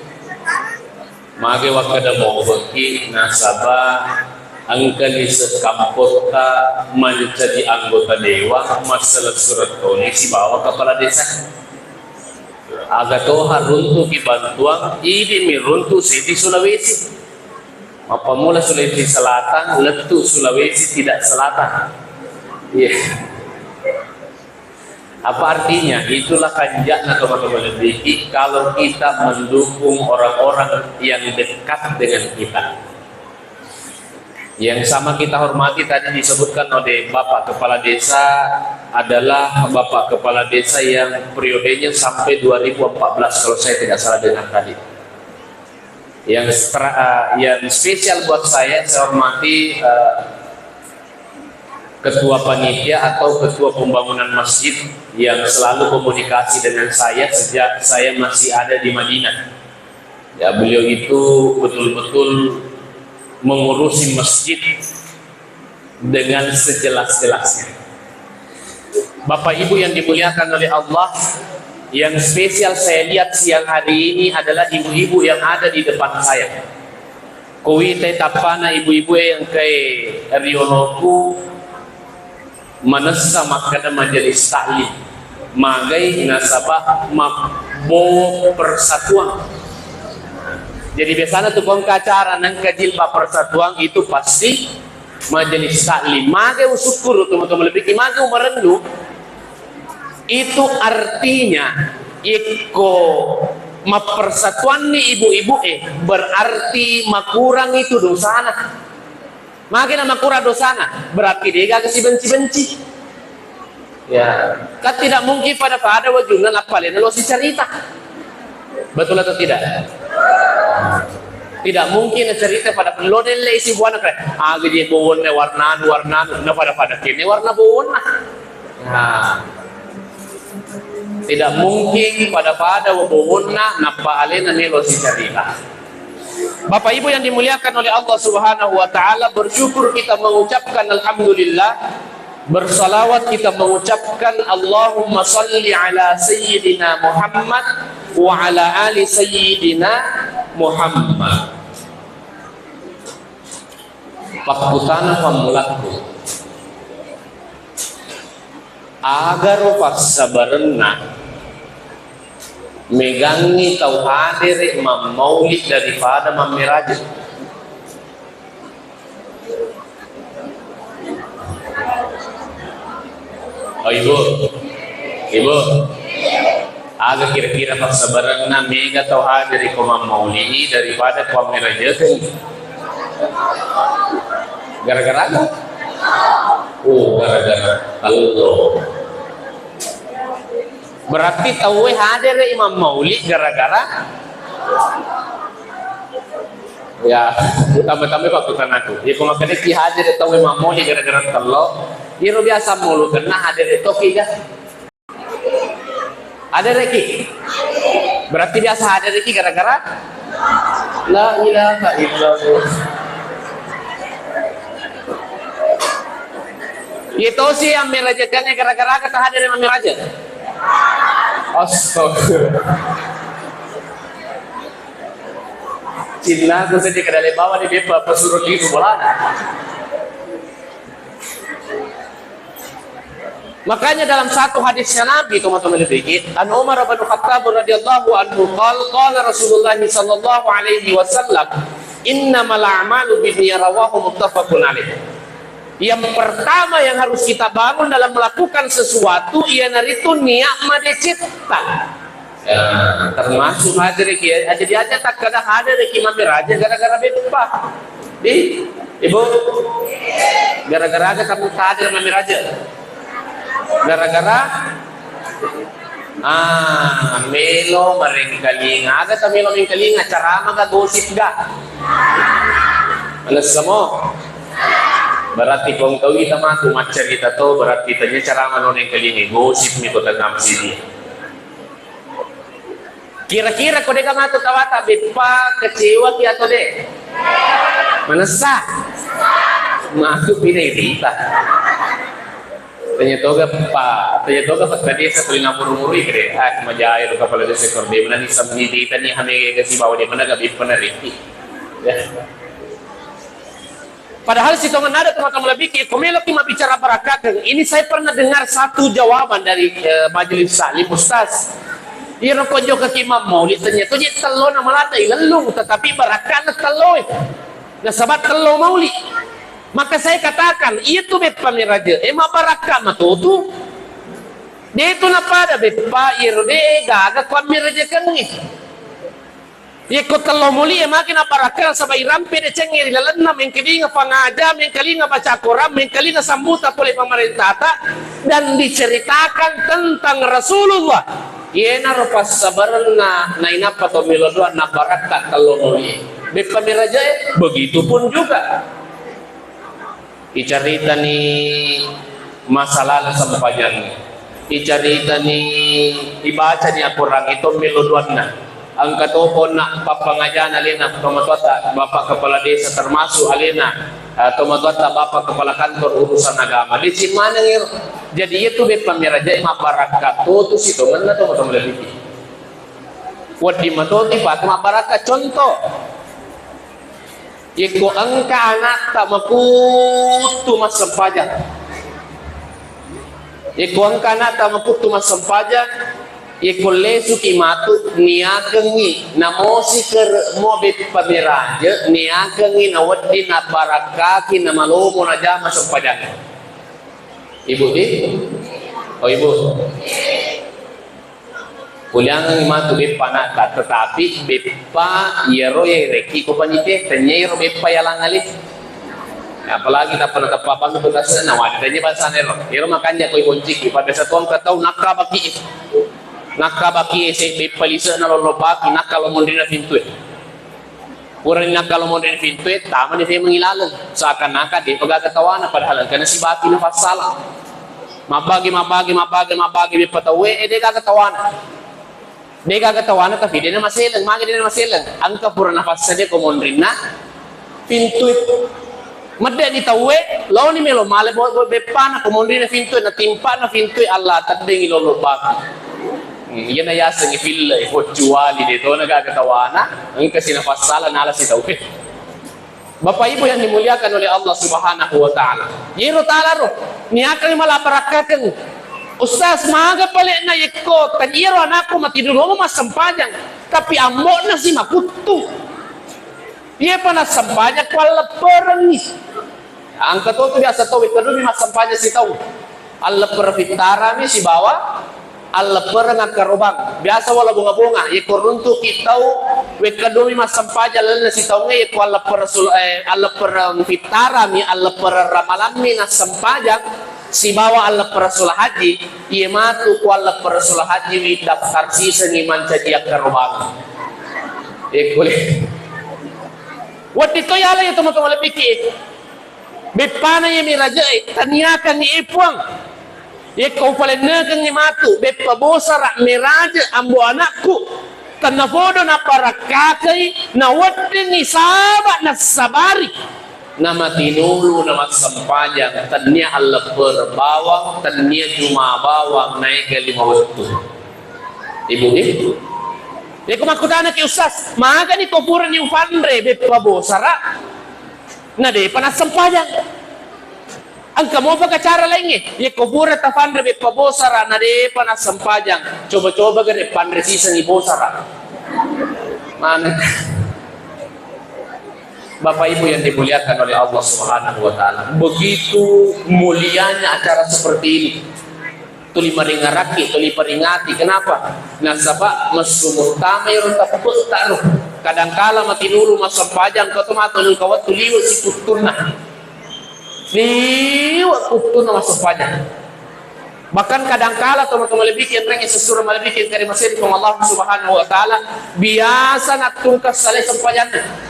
Mage wakkeda maufekki, nasaba engkani sekampotta mancaji anggota dewan, massala surat toni sibawa kepala desa. Aga toha runtuki bantuang, idi mi runtu seddi Sulawesi. Mappammula Sulawesi Selatan, lettu Sulawesi tidak selatan. Iya. Apa artinya? Itulah kanjakna teman-teman lebih, kalau kita mendukung orang-orang yang dekat dengan kita. Yang sama kita hormati tadi disebutkan oleh Bapak Kepala Desa adalah Bapak Kepala Desa yang periodenya sampai dua ribu empat belas, kalau saya tidak salah dengar tadi. Yang stra-, eh, yang spesial buat saya, saya hormati, eh, ketua panitia atau ketua pembangunan masjid yang selalu komunikasi dengan saya sejak saya masih ada di Madinah. Ya, beliau itu betul-betul mengurusi masjid dengan sejelas-jelasnya. Bapak Ibu yang dimuliakan oleh Allah, yang spesial saya lihat siang hari ini adalah ibu-ibu yang ada di depan saya. Kuwitai tappana ibu-ibu yang kai rionoku manessa makkeda majelis taklim. Magai nasaba mabbo persatuan. Jadi biasanya tuh kongka acara nengka jilbab persatuan itu pasti majelis taklim. Mage usyukkuru teman-teman lebih, mage umarennu. Itu artinya ikko mappersatuanni ibu-ibu eh, berarti makurang itu dosana. Mage na makurang dosana, berarti dega sibenci-benci. Ya, kan tidak mungkin pada-pada wajunna nappa alena lo sicarita. Betul atau tidak? Tidak mungkin cerita pada lo nelle isi buana kre. Aga je bowonna warna anu, warna anu, na pada-pada kene warna bowonna. Nah, tidak mungkin pada-pada wabowonna nappa alena melo sicarita. Bapak Ibu yang dimuliakan oleh Allah Subhanahu wa Ta'ala, bersyukur kita mengucapkan alhamdulillah, bersalawat kita mengucapkan Allahumma salli ala Sayyidina Muhammad wa ala ali Sayyidina Muhammad. Pakkutana pammulakku, agaro passabarenna megangngi tau hadere mammauli daripada mammeraje? Oh, Ibu. Ibu. Aga kira-kira passabarenna mega tau hadere ko mammaulidi daripada ko ammerajekeng? Gara-gara apa? Oh, gara-gara tello. Berarti tauwe hadere i mammauli gara-gara, ya, tambah-tambah pakkutanaku. Ya, ko makkedaki hadere tauwe mammauli gara-gara tello, iyaro biasa maulukenna hadere toki ga? Hadereki? Berarti biasa hadereki gara-gara la ilaha illallah. Iya tosi yang merajakannya gara-gara kata hadir yang meraja. Astaga. Cinnaku saja kada lebawa di beppa pesuruh di bolana. Makanya dalam satu hadisnya Nabi, teman-teman, dikit, an Umar bin Khattab radhiyallahu anhu qal, qala Rasulullah sallallahu alaihi wasallam, "Innamal a'malu binniyat." Rawahu muttafaqun alaih. Yang pertama yang harus kita bangun dalam melakukan sesuatu, iyanaritu niat madecetta. Ya, termasuk hadir ki, aja diajak tak kada hadir ki mami raja gara-gara beppa. Di, Ibu, gara-gara aga kamu hadir mami raja? Gara-gara, ah, melo marengkalinga. Aga ta melo mengkalinga, ceramah ga, gosip ga? Manessa mo. Berarti kong kau ita matu maccarita to, berarti tanya ceramah lo nengkalinga, gosip mi ko tengah sini. Kira-kira ko dega matu tawata beppa, kecewa ki atau de? Manessa? Matu pinai rita. Tanya toga pa, tanya toga pa desa tuli namuru-murui kede. Ah, majai lo kepala desa kor de mana ni sambi di tani hame ga sibawa de mana ga beppa na riki. Ya. Padahal sitongenna ada teman-teman lebih ki, ko meloki mabbicara barakka, ini saya pernah dengar satu jawaban dari, eh, majelis taklim, Ustaz. Iyaro ko jokka ki mammauli, tanya to je tello na malata ilellung, tetapi barakka na tello, eh. Nasaba tello mauli. Maka saya katakan, iya tu beppa meraja, eh, mabarakka matotu. De tu napada beppa iyaro de gaga kuammerajakengngi. Yekko tello muli e magi nabarakkang, saba irampe decengnge ri lalenna, mengkalinga pangaja, mengkalinga baca Quran, mengkalinga sambuta pole pamarentata, dan diceritakan tentang Rasulullah. Yenaro passabarenna nainappa to melo doang nabarakka tello muli. Beppa merajae, begitupun juga. Icaritani masalahna sempajang, icaritani, ibacani Akorang, itu melo doanna. Engka to ponna pappangajana alena tomatoatta, Bapak Kepala Desa, termasuk alena, eh, tomatoatta Bapak Kepala Kantor Urusan Agama. Deceng maneng ero. Jadi, itu beppa merajae mabbarakka to tu sitongenna tomatoa malebbi. Wedding matoti pake mabbarakka. Contoh, yekko engka anatta makuttu massempajang, yekko engka anatta makuttu massempajang, yekko lesuki matu, niakengngi namosi kere mua beppa meraja, niakengngi nawedding nabbarakkaki namalomo najama sempajang. Ibu di? Oh, ibu. Kuliangengngi matu beppa anatta, tetapi beppa iyaro yaerekki ko panitia, tennia iyaro beppa yalang ale. Apalagi tappa nateppa pannu bekasna, na waddanya bangsana ero. Ero makanja ko ibonciki, pada satuang ka tau nakkabaki. Nakkabaki ese beppa lise'na lollo baki, nakka lo monrina pintue. Purani nakkalo monri pintue, tamani femengi laleng. Seakan-akan depa gaga tawana, padahal engka nasibaki nafassala. Mabbage, mabbage, mabbage, mabbage beppa tauwe, eh, de gaga tawana. De gaga tawana, tapi de namaseleng. Magi de namaseleng? Engka pura nafassadia ko monrinna pintue. Medde'ni tauwe, laoni melo male bo-, bo-, beppana ko monrina pintue, natimpa'na pintue, Allah teddengi lollo baki. Hmm, iyana yasengngi pillei, poccuali, de tona gaga tawana, engka sinafassala nala sitauwe. Bapak Ibu yang dimuliakan oleh Allah Subhanahu wa Ta'ala. Yero talaro, niakangngi mala barakkakeng. Ustaz, maga pale'na yekko, tan iyaro anakku matidur lomo massempajang, tapi ambo'na si makuttu. Iyepa nassempajang ko allepperengngi. Engka to tu biasa tau wekka dumi massempajang sitaung. Alleppereng fittarami sibawa alleppereng akkarobang. Biasa wala bonga-bonga, yekko runtuki tau wekka dumi massempajang lalenna sitaungnge, yekko alleppereng sul-, eh, alleppereng fittarami, alleppereng ramalammi nassempajang sibawa alleppereng sula haji, iye matu ko alleppereng sula hajiwi daftar sisengngi mancaji akkarobang. Yekko le-, wedding to yala ya tomatoa malebbiki. Beppana iye mirajae, taniakangngi, eh, Puang. Yekko upalennekengngi matu, beppa bosara meraja ambo anakku, tennapodo nabarakkakai, naweddingngi saba nassabari. Namatinulu namassempajang, tennia alleppereng bawang, tennia juma bawang, naega lima wettu. Ibu, ibu. Yekko makkutanaki, Ustaz, magani ko purani ufanre beppa bosara? Na depa nassempajang. Engka mopa ka cara laingnge? Yekko pura tafanre beppa bosara na depa nassempajang, coba-coba gare panre sisengngi bosara. Mana? Bapak Ibu yang dimuliakan oleh Allah Subhanahu wa Ta'ala, begitu mulianya acara seperti ini. Tuli maringarakki, tuli peringati. Kenapa? Nasaba messu muttama ero tappetta ro. Kadangkala matinulu massempajang, engka to matu engka wettu liwe si kuttunna. Liwe kuttunna massempajang. Bahkan kadangkala tomatoa malebbiki enrengnge sessureng malebbiki engka ri maseri Puang Allah Subhanahu wa Ta'ala, biasa nattungka salai sempajanna.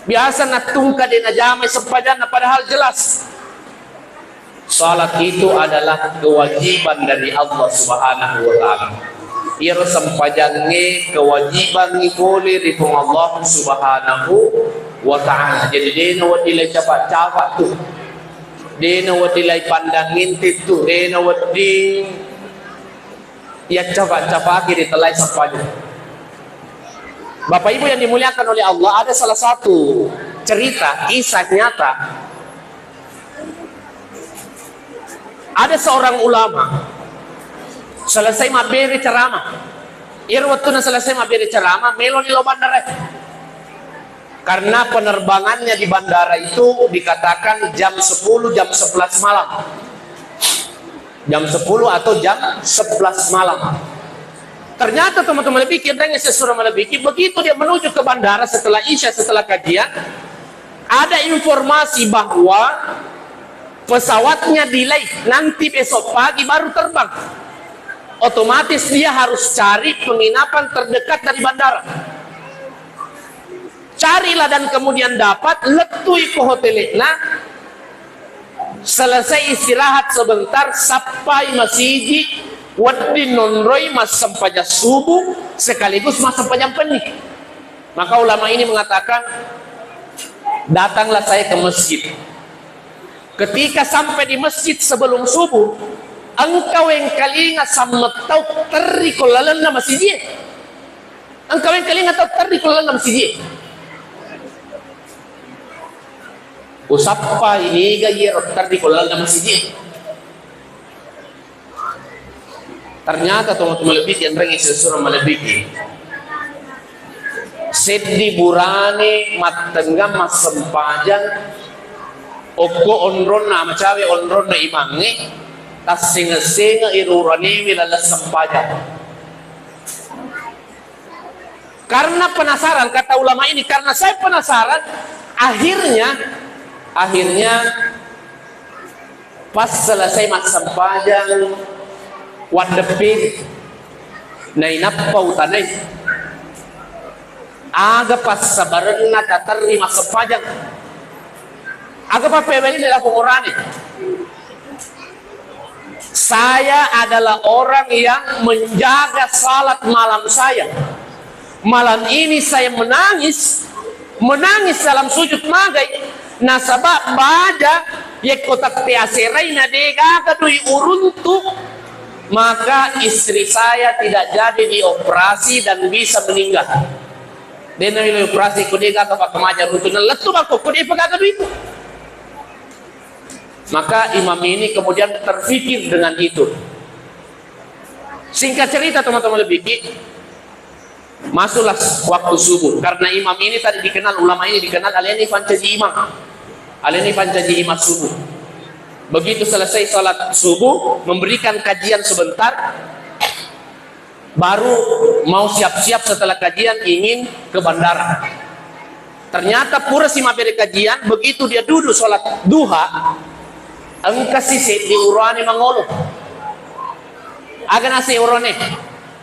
Biasa nattungka de najamai sempajanna, padahal jelas Salat itu adalah kewajiban dari Allah Subhanahu wa Ta'ala. Iyaro sempajangnge kewajibangngi pole ri Puang Allah Subhanahu wa Ta'ala. Jadi, de nawedding le capa-capa tu. Dena wedding lai pandang ngintip tu, dena wedding yaccafa-cafaki ri telai sappaju. Bapak Ibu yang dimuliakan oleh Allah, ada salah satu cerita, kisah nyata. Ada seorang ulama selesai mabbere ceramah. Iyaro wettunna selesai mabbere ceramah, meloni lao bandara. Karena penerbangannya di bandara itu dikatakan jam sepuluh, jam sebelas malam. Jam sepuluh atau jam sebelas malam. Ternyata teman-teman lebih, kita yang sesudah lebih, begitu dia menuju ke bandara setelah Isya, setelah kajian, ada informasi bahwa pesawatnya delay, nanti besok pagi baru terbang. Otomatis dia harus cari penginapan terdekat dari bandara. Carilah dan kemudian dapat, lettui ko hotelekna, selesai istirahat sebentar, sappai masiji, wedding nonroi massempajang subuh sekaligus massempajang penni. Maka ulama ini mengatakan, datanglah saya ke masjid. Ketika sampai di masjid sebelum subuh, engka wengkalinga sammettau terri ko lalenna masijie. Engka wengkalinga tau terri ko lalenna masijie. Usappa iniga iyero terri ko lalenna masijie. Ternyata tomatoa malebbiki, enrengngi sessureng malebbiki. Seddi burane mattengngang massempajang okko onronna, macawe onronna imangnge, tassenga-senga iro uranewe laleng sempajang. Karena penasaran, kata ulama ini, karena saya penasaran, akhirnya, akhirnya pas selesai massempajang, waddeppe, nainappa utanai, aga passabarenna taterri massempajang? Aga pappebalinna lako orane? Saya adalah orang yang menjaga salat malam saya. Malam ini saya menangis, menangis dalam sujud magai, nasaba baja yekko tette aserai na degaga dui uruntu, maka istri saya tidak jadi dioperasi dan bisa meninggal. Dena dioperasi ko degaga pakamaja runtu, nalettu bako ko depa gaga duitu. Maka imam ini kemudian terfikir dengan itu. Singkat cerita, teman-teman lebih, masuklah waktu subuh. Karena imam ini tadi dikenal, ulama ini dikenal aleni pancaji imam. Aleni pancaji imam subuh. Begitu selesai salat subuh, memberikan kajian sebentar, baru mau siap-siap setelah kajian ingin ke bandara. Ternyata pura si mabbere kajian, begitu dia duduk salat duha, engka si seddi urane mangolo. Aga nase urane?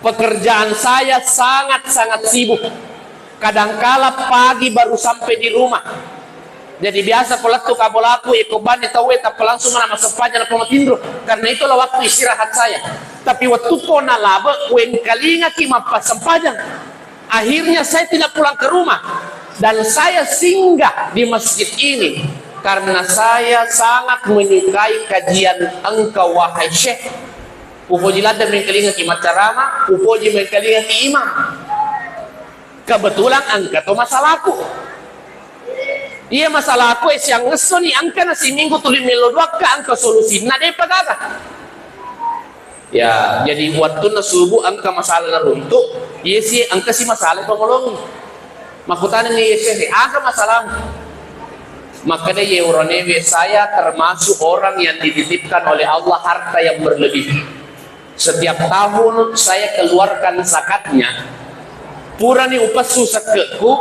Pekerjaan saya sangat-sangat sibuk. Kadangkala pagi baru sampai di rumah. Jadi biasa ko lettu kabolaku, iko banni tauwe tappa langsung mana massempajang na pamatinro. Karena itulah waktu istirahat saya. Tapi wettukko nalabe, wengkalingaki mappassempajang. Akhirnya saya tidak pulang ke rumah dan saya singgah di masjid ini karena saya sangat menyukai kajian engkau, wahai Syekh. Upoji ladde mengkalingaki maccarama, upoji mengkalingaki imam. Kebetulan engka to masalaku. Iya masalaku e siangngessoni, engkana siminggu tuli mello duakka, engka solusinna, depa gaga. Ya, jadi wettunna subuh engka masalah naruntuk, iya si engka si masalah pangolongi. Makkutanani iya si, aga masalahmu? Makkeda iya uranewe, saya termasuk orang yang dititipkan oleh Allah harta yang berlebih. Setiap tahun saya keluarkan zakatnya. Purani upessu sekke'ku,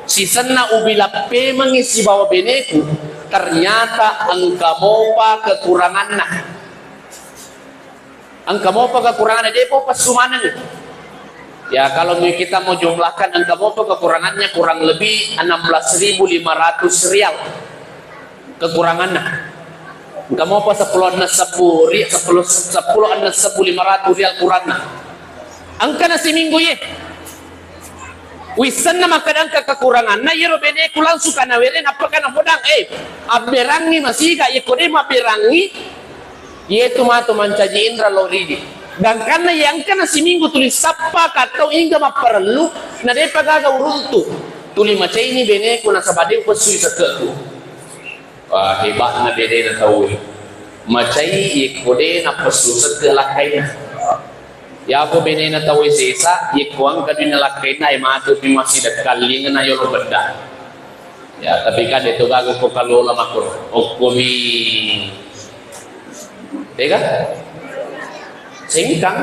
sisenna ubilappemengi sibawa beneku, ternyata engka mopa kekuranganna. Engka mopa kekuranganna, depa upessu maneng. Ya, kalau kita mau jumlahkan, engka mopa kekurangannya, kurang lebih enam belas ribu lima ratus rial kekuranganna. Engka mopa seppulo enneng sebbu ri-, seppulo, seppulo enneng sebbu lima ratus rial kurangna. Engkana siminggu ye. Wissenna makkeda engka kekuranganna, iyaro beneku langsung kana were, nappa kana podang, eh, abberangngi masiga, iyekko de mabberangngi, iyetu matu mancaji inra lao ridi. Gangkanna iya engkana siminggu tuli sappa ka tau ingga mapparellu, na depa gaga uruntu. Tuli macaini beneku nasaba de upessui sekkeku. Wah, hebatna benena tauwe. Macai yekko de napessu sekke lakkainna. Yapo benena tauwe sesa, yekko engka duinna lakkainna, e matu pi massidekkallingenna yolo bedda. Ya, tapi kan itu gaga ko kalola makko. Okkomi. Tega? Sengkang.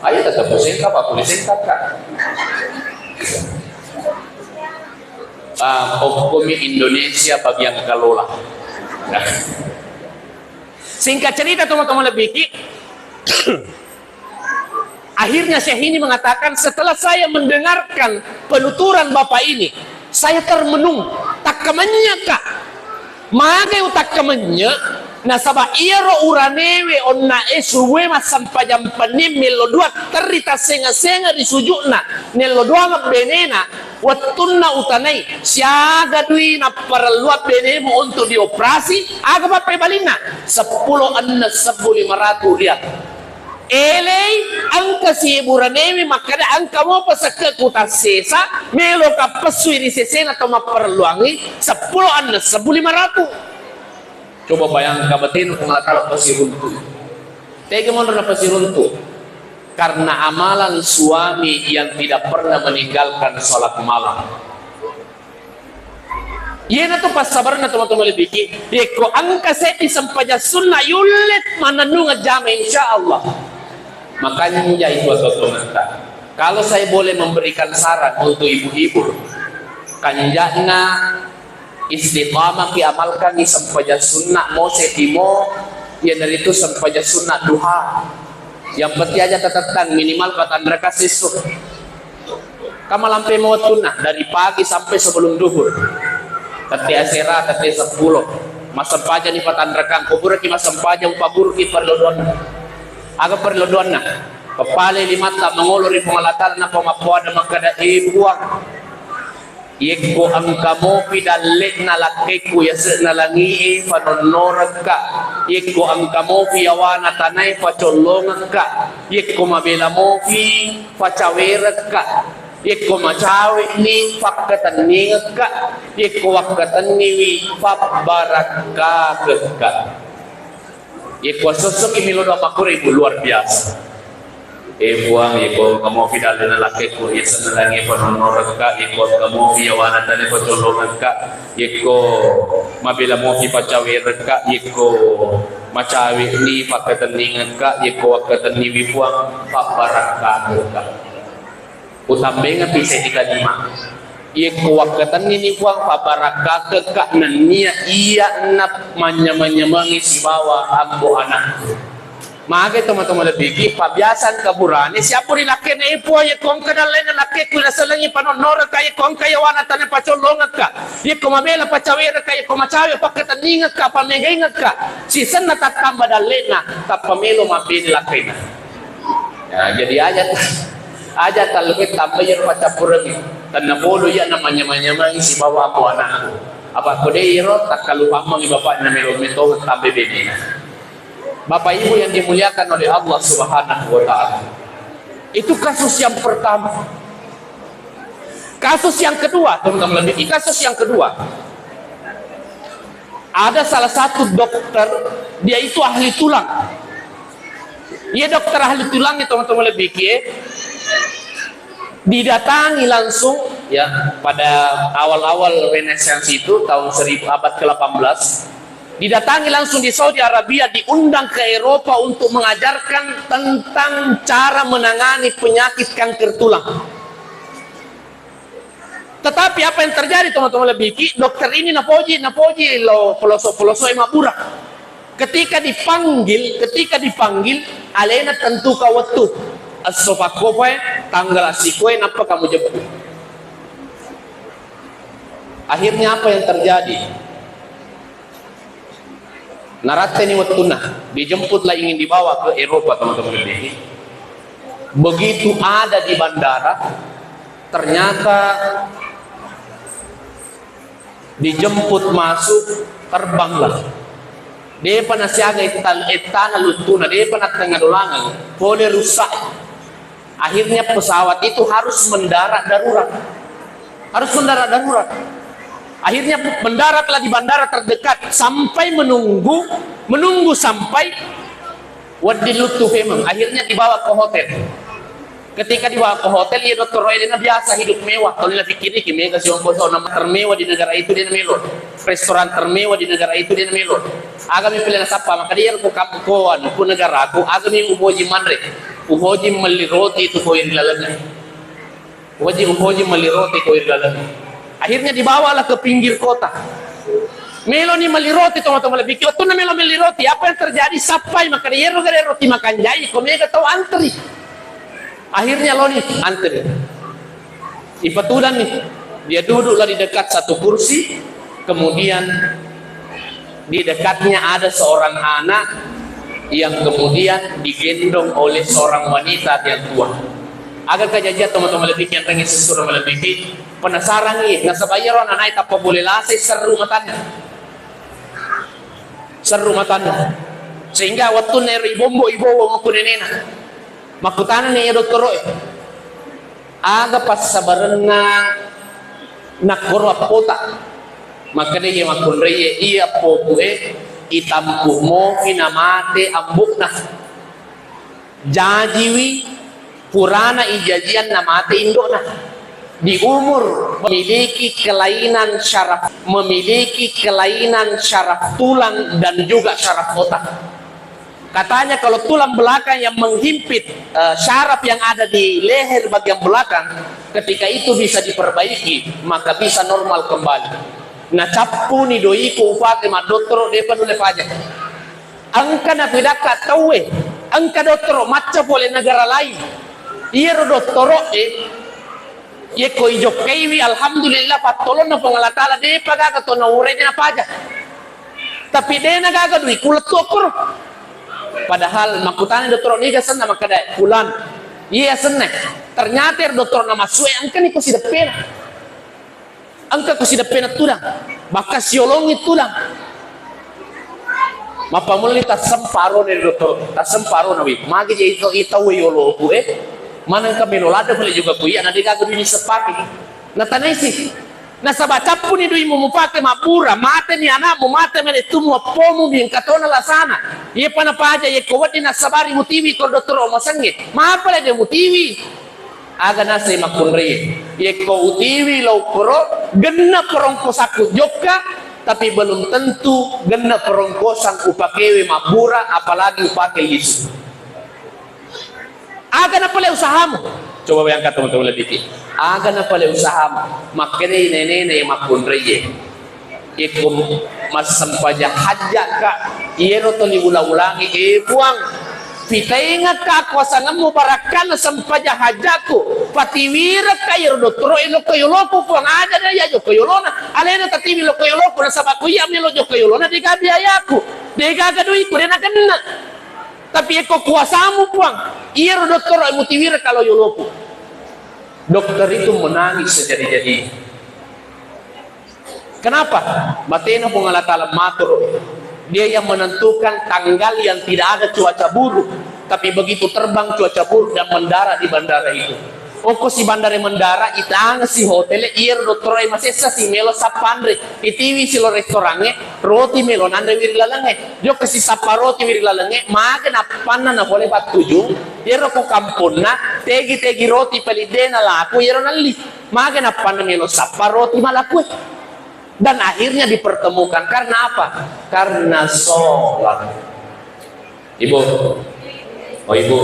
Ayo tetap sengkang, apa boleh sengkang, Kak? Ah, okkomi Indonesia bagian kalola. Nah. Singkat cerita, teman-teman lebih ki, akhirnya Syekh ini mengatakan, "Setelah saya mendengarkan penuturan Bapak ini, saya termenung, takkamenya, Kak." Magai utakkamennye, nasaba iyaro uranewe onna'e subuhe massempajang penni mello dua terri tassenga-senga ri suju'na, nello doang benena, wettunna utanai, siaga dui napparelluang benemu untuk dioperasi, aga pappebalinna? Seppulo enneng sebbu lima ratu rial. Elei, engka siburanewi makkeda, engka mopa sekkeku tassesa, melo kappessui ri sesena to mapparelluangi, seppulo enneng sebbu lima ratu. Coba bayangkan, batena Puang Allah Ta'ala pasiruntu. Tega monro napasiruntu? Karena amalan suami yang tidak pernah meninggalkan sholat malam. Iyanatu passabarenna, teman-teman lebih ki, yekko engka seddi sempajang sunna yulle mannennungeng jama, insya Allah. Makanya itu, atau, kalau saya boleh memberikan saran untuk ibu-ibu, kanja'na istiqamah ki amalkangi sempajang sunna mo seddi mo, iyanaritu sempajang sunna duha. Yang penting aja tatettang minimal patanraka sessu. Kamalampe mo wettunna, dari pagi sampai sebelum duhur. Tette asera, tette seppulo. Massempajang ni patanrakang, kuburaki massempajang, upaguruki parellu doanna. Aga parellu doanna? Peppale limatta mangolo ri Puang Allah Ta'ala, nappa mappoada makkeda, "Eh, Puang, yekko engka mopi dalle'na lakkekku yase'na langi'e, fanonnorekka. Yekko engka mopi yawana tanae, facollongekka. Yekko mabela mopi, facawerekka. Yekko macawe'ni, fakkatenningekka. Yekko wakkatenniwi, fabbarakkakekka." Yekko sossoki melo doa makkuro, Ibu, luar biasa. Eh, Puang, yekko engka mopi dalle'na lakkekku, yase'na langi'e, fanonnorekka, yekko engka mopi yawana tanae, facollongekka, yekko mabela mopi, facawerekka, yekko macawe'ni, fakkatenningekka, yekko wakkatenniwi, Puang, fabbarakkakekka. Utambengapi seddi kalima. Yekko wakkatennini Puang, fabbarakkakekka nennia iya'na manyameng-nyamengi sibawa ambo anakku. Magai tomatoa malebbiki, pabiasang kaburane siappuri lakkena, eh, Puang, yekko engka dalle'na lakkekku nasellengi, panonnorekka, yekko engka yawana tanae, pacollongekka, yekko mabela, pacawerekka, yekko macawe, pakkatenningekka, pammegaingekka, sisenna tattamba dalle'na, tappa melo mabbene lakkena. Ya, jadi aja, aja tallume tambai iyaro paccappurengnge. Tennapodo iya namanyameng-nyamengi sibawa ambo anakku. Apa ko de iyaro takkalupammengi bapakna melo metong tambai benena. Bapak Ibu yang dimuliakan oleh Allah Subhanahu wa Ta'ala. Itu kasus yang pertama. Kasus yang kedua, teman-teman, lebih kasus yang kedua. Ada salah satu dokter, dia itu ahli tulang. Iya, dokter ahli tulang itu, teman-teman, lebih kie. Didatangi langsung, ya, pada awal-awal Renaissance itu, tahun seribu, abad kedelapan belas, didatangi langsung di Saudi Arabia, diundang ke Eropa untuk mengajarkan tentang cara menangani penyakit kanker tulang. Tetapi apa yang terjadi, teman-teman lebih ki, dokter ini napoji, napoji lo peloso-peloso e mabura. Ketika dipanggil, ketika dipanggil, alena tentuka wettu. Esso pakkopoe, tanggal assikoe, nappa kamu jemput. Akhirnya apa yang terjadi? Naratteni wettunna, dijemputlah, ingin dibawa ke Eropa, teman-teman. Begitu ada di bandara, Ternyata dijemput masuk, terbanglah. Depa nasiaga ettal-, ettana luttuna, depa nattenga dolangang, pole rusak. Akhirnya pesawat itu harus mendarat darurat. Harus mendarat darurat. Akhirnya mendaratlah di bandara terdekat sampai menunggu, menunggu sampai wedding luttu memang. Akhirnya dibawa ke hotel. Ketika dibawa ke hotel, iya dottoro e, dena biasa hidup mewah. Tuli napikkiriki, mega siongko so nama termewah di negara itu, dena melo. Restoran termewah di negara itu, dena melo. Agami pole nasappa, maka dia ko kam-, ko anu, ko negaraku, agami upoji manre. Upoji melli roti itu ko ri lalenna. Upoji, upoji melli roti ko ri lalenna. Akhirnya dibawalah ke pinggir kota. Meloni melli roti, tomatoa malebbi. Wettunna melo melli roti, apa yang terjadi? Sappai, maka iyaro gare roti makanjai, ko mega tau antri. Akhirnya loni antri. Ipatudanni. Dia duduklah di dekat satu kursi, kemudian di dekatnya ada seorang anak yang kemudian digendong oleh seorang wanita yang tua. Aga kajajia tomatoa malebbi, yang tengah sesudah malebbi, penasaran nih, nasaba iyaro anak-anak tappa boleh lasai, seru matanna. Seru matanna. Sehingga wettunna ero ibombo, ibowo makkunenena. Makkutanani iya dottoro'e, aga passabarenna nakkoro appota? Makkeda iya makkunraie, iya appoku'e itampu mopi namate ambo'na. Jajiwi purana ijajiang namate indo'na. Di umur memiliki kelainan syaraf, memiliki kelainan syaraf tulang dan juga syaraf otak. Katanya kalau tulang belakang yang menghimpit, eh, syaraf yang ada di leher bagian belakang, ketika itu bisa diperbaiki, maka bisa normal kembali. Nacappuni doiku upake maddottoro, depa nulle paja. Engka napidakka tauwe, engka dottoro macca pole negara lain. Iyaro dottoro e, yekko ijokkaiwi, alhamdulillah, pattolonna Puang Allah Taala, depa gaga to naurai, de napaja. Tapi de nagaga dui kulettu okkoro. Padahal makkutana dottoro, niga asenna? Makkeda, "Fulan." Iya asenna. Ternyata ero dottoro namassue, engkani ko sideppena. Engka ko sideppena tudang, bahkan siolongi tudang. Mappammulani tassempa arona ri dottoro, tassempa arona, wi, magi je ito, itau yoloku, eh? Manengka melo ladde pale juga kuya, na degaga dui nisseng pake. Natanaisi. Nasaba cappuni duimu mupake mabbura, mateni anakmu, mate malettumu, appomu, mingka tona lasana. Iyepa napaja, yekko wedding nassabari mutiwi ko dottoro masengnge. Mapale de mutiwi. Aga naseng makkunrai, yekko utiwi lao koro, genne perongkosakku jokka, tapi belum tentu genne perongkosang upakewe mabbura, apalagi upake lisu. Aga napale usahamu? Coba bayangkan teman-teman lebih. Aga napale usahamu? Makkedai nenena iya makkunraie. Ikko massempajang hajja'ka, iyero toli ula-ulangi, "Eh, Puang, pitaingekka akuasangemmu barakkanna sempajang hajja'ku, patiwirekka iyero dottoro e lokka yoloku, Puang, aja na iya jokka yolona, alena tatiwi lokka yoloku, nasaba ku iya melo jokka yolona, degaga biayaku, degaga duiku, de nagenna. Tapi ikko kuasamu, Puang, iyero dottoro e mutiwirekka lo yoloku." Dokter itu menangis sejadi-jadinya. Kenapa? Matena Puang Allah Taala maturu. Dia yang menentukan tanggal yang tidak ada cuaca buruk. Tapi begitu terbang cuaca buruk dan mendarat di bandara itu. Okko si bandara mendarat, itangesi hotel, iyero dottoro e masessa si melo sappanre. Itiwi si lo restorangnge, roti melo nanre wiri lalengnge. Jokka si sappa roti wiri lalengnge, mage nappanna napole pattujung, iyero ko kamponna, tegi-tegi roti paliddena laku, iyero nalli. Mage nappanna melo sappa roti malakue. Dan akhirnya dipertemukan. Karena apa? Karena sholat. Ibu. Oh, Ibu.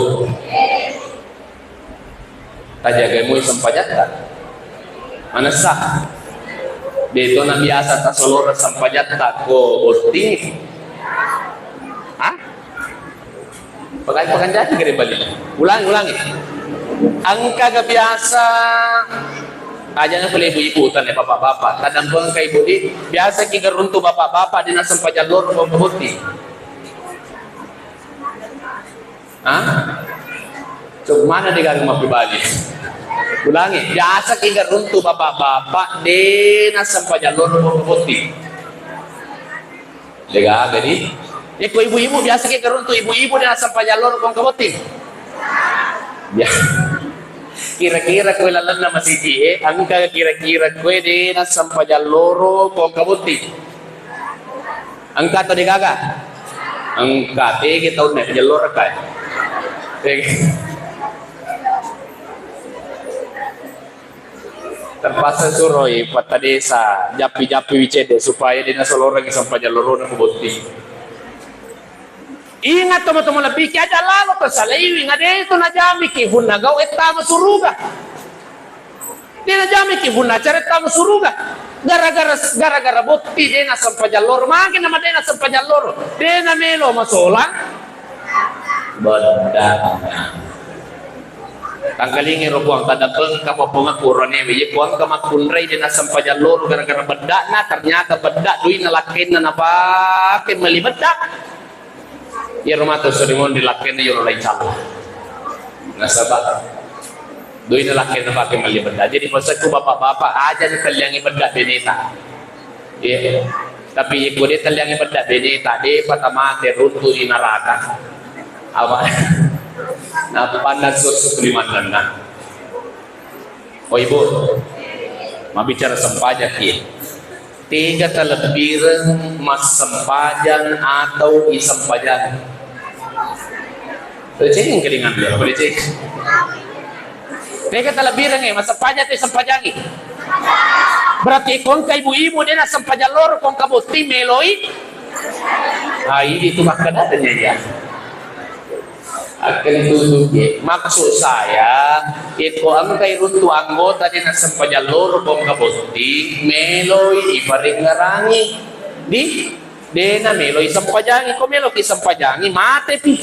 Tajagai moi sempajatta. Manessa. Deto na biasa tasolora sempajatta ko botting. Hah? Pakai pekan jadi kere bali. Ulangi, ulangi. Engka ga biasa, ajana pale ibu-ibu, tane bapak-bapak. Tadang pengka ibu di, biasa ki geruntu bapak-bapak di naseng pajallor ko botting. Hah? Cuma mana di gaga mapi bali? Ulangi, biasa ki garuntu bapak-bapak de nassempajang loro ko botting. Degaga di. Eko ibu-ibu biasa ki garuntu ibu-ibu de nassempajang loro ko botting. Ya. Kira-kira koe lalenna masiji e, engka kira-kira koe de nassempajang loro ko botting. Engka atau degaga? Engka, tege taunna pajang loro kae. Tege. Terpaksa suroi patta desa, jappi-jappi wi cedde supaya de nasoloreng sempajang lorona ko botting. Ingat tomatoa malebbi ki, aja lalo tasalaiwi, ngade tu najamiki punna gau ettama suruga. De najamiki punna acara ettama suruga. Gara-gara, gara-gara botting de nassempajang loro, magi nama de nassempajang loro. De namelo masolang. Beddana. Tangkalingi ro Puang, kada pengka paponga kurone, ye Puang ka makkunrai de nassempajang loro gara-gara beddana, ternyata bedda duina lakkenna napake melli bedda. Iyaro matu sori monri lakkenna yolo lai calla. Nasaba duina lakkenna pake melli bedda. Jadi pesanku bapak-bapak, aja natelliangi bedda beneta. Iya. Tapi iko de telliangi bedda beneta, de patamate runtu i neraka. Apa? Nappanna susu limanenna. Oh, Ibu, mabbicara sempajang ki. Tega talebbireng massempajang atau isempajang? Deceng kelingan dia, apa deceng? Tega talebbireng e, massempajang atau isempajangi? Berarti ko engka ibu-ibu de nassempajang loro, ko engka botting meloi. Ah, idi tu makkeda tanya ya. Akan itu, maksud saya, iko engkai runtu anggota de nassempajang loro ko engka botting, meloi iparengngerangi. Di, de namelo isempajangi, ko meloki sempajangi, matepi.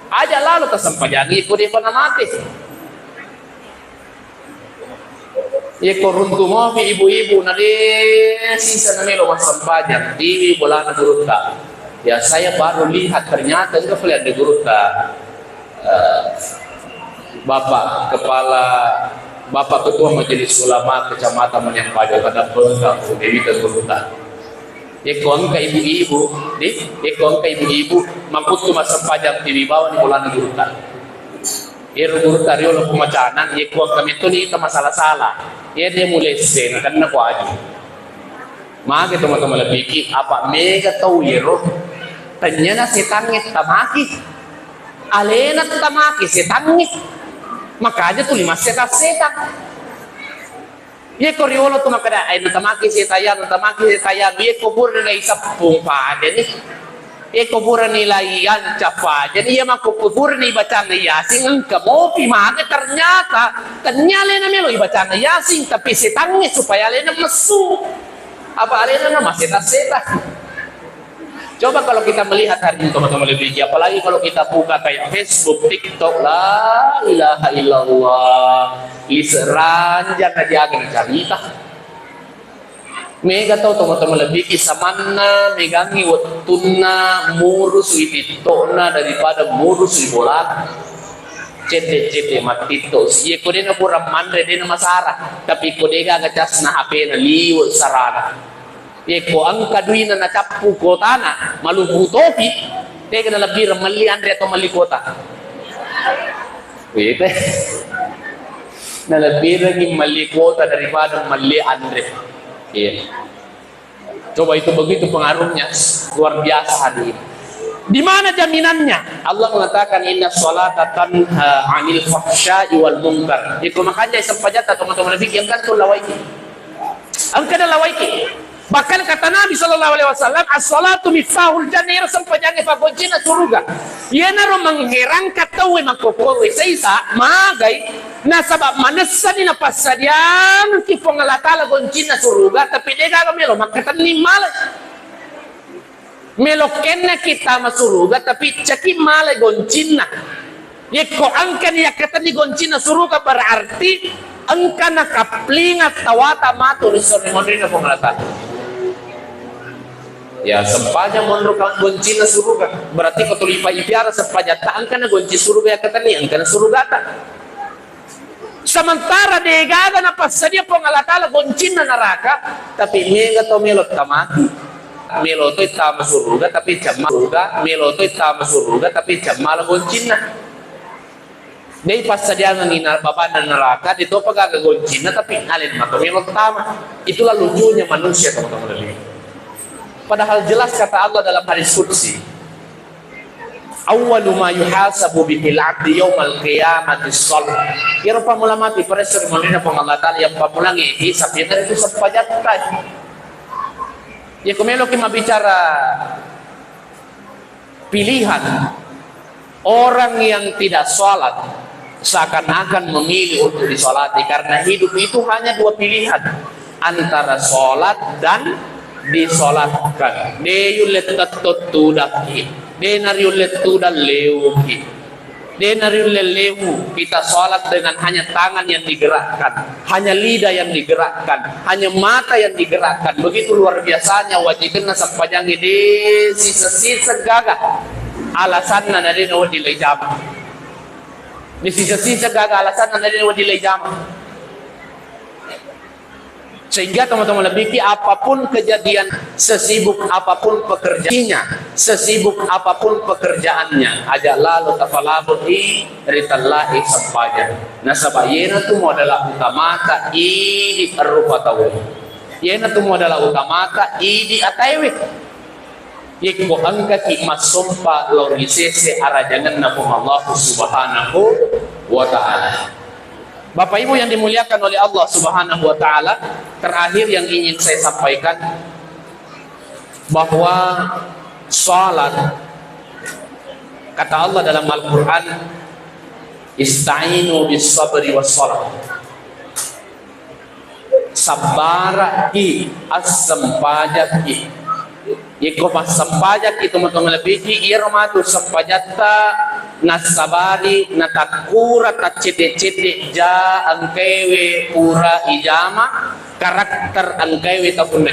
Aja lalo tasempajangi, ko depa namate. Yeko runtu mopi ibu-ibu, na de sisa namelo massempajang, tiwi bolana gurutta. Ya, saya baru lihat, ternyata enggak pale ada gurutta. Eh, Bapak Kepala, Bapak Ketua Majelis Ulama Kecamatan Maniampajo, kada pengka, Dewi Gurutta. Yeko engka ibu-ibu, di, yeko engka ibu-ibu, makuttu massempajang tiwi bawani bolana gurutta. Iyaro gurutta riolo ko macanang, yekko engka mettoni ita masala-sala, iya de mulesse, nakenna ko aju. Mage tomatoa malebbiki, apa mega tau iyaro, tennyana setangnge tamaki. Alena tamaki setangnge. Makaja tuli masseta-setang. Yeko riolo tu makkeda, "Eh, natamaki setayang, natamaki setayang." Yeko purani lai seppung pajani. Yeko purani lai yanca pajani. Iya makko purani bacang Yasin, engka mopi mage ternyata. Tennia alena melo ibacang Yasin, tapi setangnge supaya alena messu. Apa alena na maseta-seta. Coba kalau kita melihat hari ini, teman-teman, lebih, apalagi kalau kita buka kayak Facebook, TikTok, la ilaha illallah, lise ranjang aja akan cerita. Mega tau, teman-teman, lebih, samanna megangi wettunna murusui TikTokna daripada murusui bola. Cedde-cedde mattitto. Iye ko dena kurang manre, dena masara. Tapi ko dega gacasna H P na liwet sarana. Yekko engka duina nacappu kotana, malubbu topi, tega nalebbireng melli anre atau melli kota? Bete. Nalebbirengngi melli kota daripada melli anre. Iya. Coba itu begitu pengaruhnya, luar biasa hadirin. Di mana jaminannya? Allah mengatakan, "Inna salata tanha anil fahsya'i wal munkar." Itu makanya sempajatta teman-teman, nabi yang kan lawaiki. Engka nalawaiki. Bahkan kata Nabi sallallahu alaihi wasallam, "As-salatu miftahul jannah," iyaro sempajangnge pagoncinna suruga. Iyanaro mengherangkan tauwe makkokkoe saisa, magai, nasaba manessani napassadiangki Puang Allah Taala goncinna suruga, tapi degaga melo makkatenning male. Melo kennaki tama suruga, tapi caki male goncinna. Yekko engkani yakkatenni goncinna suruga, berarti engka nakaplingeng tawata matu ri sorri monrinna Puang Allah Taala. Ya, sempajang monro ka goncinna suruga. Berarti ko tuli pa ipiara sempajatta, engkana gonci suruga yakkatenni, engkana surugata. Sementara degaga napassadia Puang Allah Ta'ala goncinna neraka, tapi mega to melo tamaki. Melo to tama suruga, tapi jamma suruga, melo to tama suruga, tapi jamma la goncinna. Dei passadiangengi na-, babanna neraka, de topa gaga goncinna, tapi alena mato melo tama. Itulah lucunya manusia, teman-teman. Padahal jelas kata Allah dalam hadis qudsi, "Awwalu ma yuhasabu bihil abdi yaumal qiyamati shalah." Iyaro pammula mati paresso ri munrinna Puang Allah Ta'ala, yang pammula ngehi sapi itu sempajatta. Ya, ku meloki mabbicara pilihan, orang yang tidak sholat seakan-akan memilih untuk disolati, karena hidup itu hanya dua pilihan, antara sholat dan disolatkan. De yulle tetto tudakki, de nariulle tudang leuki, de nariulle lewu. Kita sholat dengan hanya tangan yang digerakkan, hanya lidah yang digerakkan, hanya mata yang digerakkan. Begitu luar biasanya wajibnya sempajangi, de sisa-sisa gaga alasanna na de nawedding leijama. De sisa-sisa gaga alasanna na de nawedding leijama. Sehingga teman-teman lebih, apapun kejadian, sesibuk apapun pekerjaannya, sesibuk apapun pekerjaannya, aja lalo tapalabut i ritellai sempajang. Nasaba yena tu modala utamata idi rupa tau. Yena tu modala utamata idi ataewe. Yekko engkaki massompa lao ri sese arajangenna Puang Allah Subhanahu wa Ta'ala. Bapak Ibu yang dimuliakan oleh Allah Subhanahu wa Ta'ala, terakhir yang ingin saya sampaikan bahwa salat, kata Allah dalam Al-Quran, "Ista'inu bis sabri was salat." Sabbaraki, assempajakki. Yekko passempajakki, teman-teman lebihki, iyaro matu sempajatta nassabari natakkura taccedde-cedde ja engkaewe pura ijama, karakter engkaewe tapunna.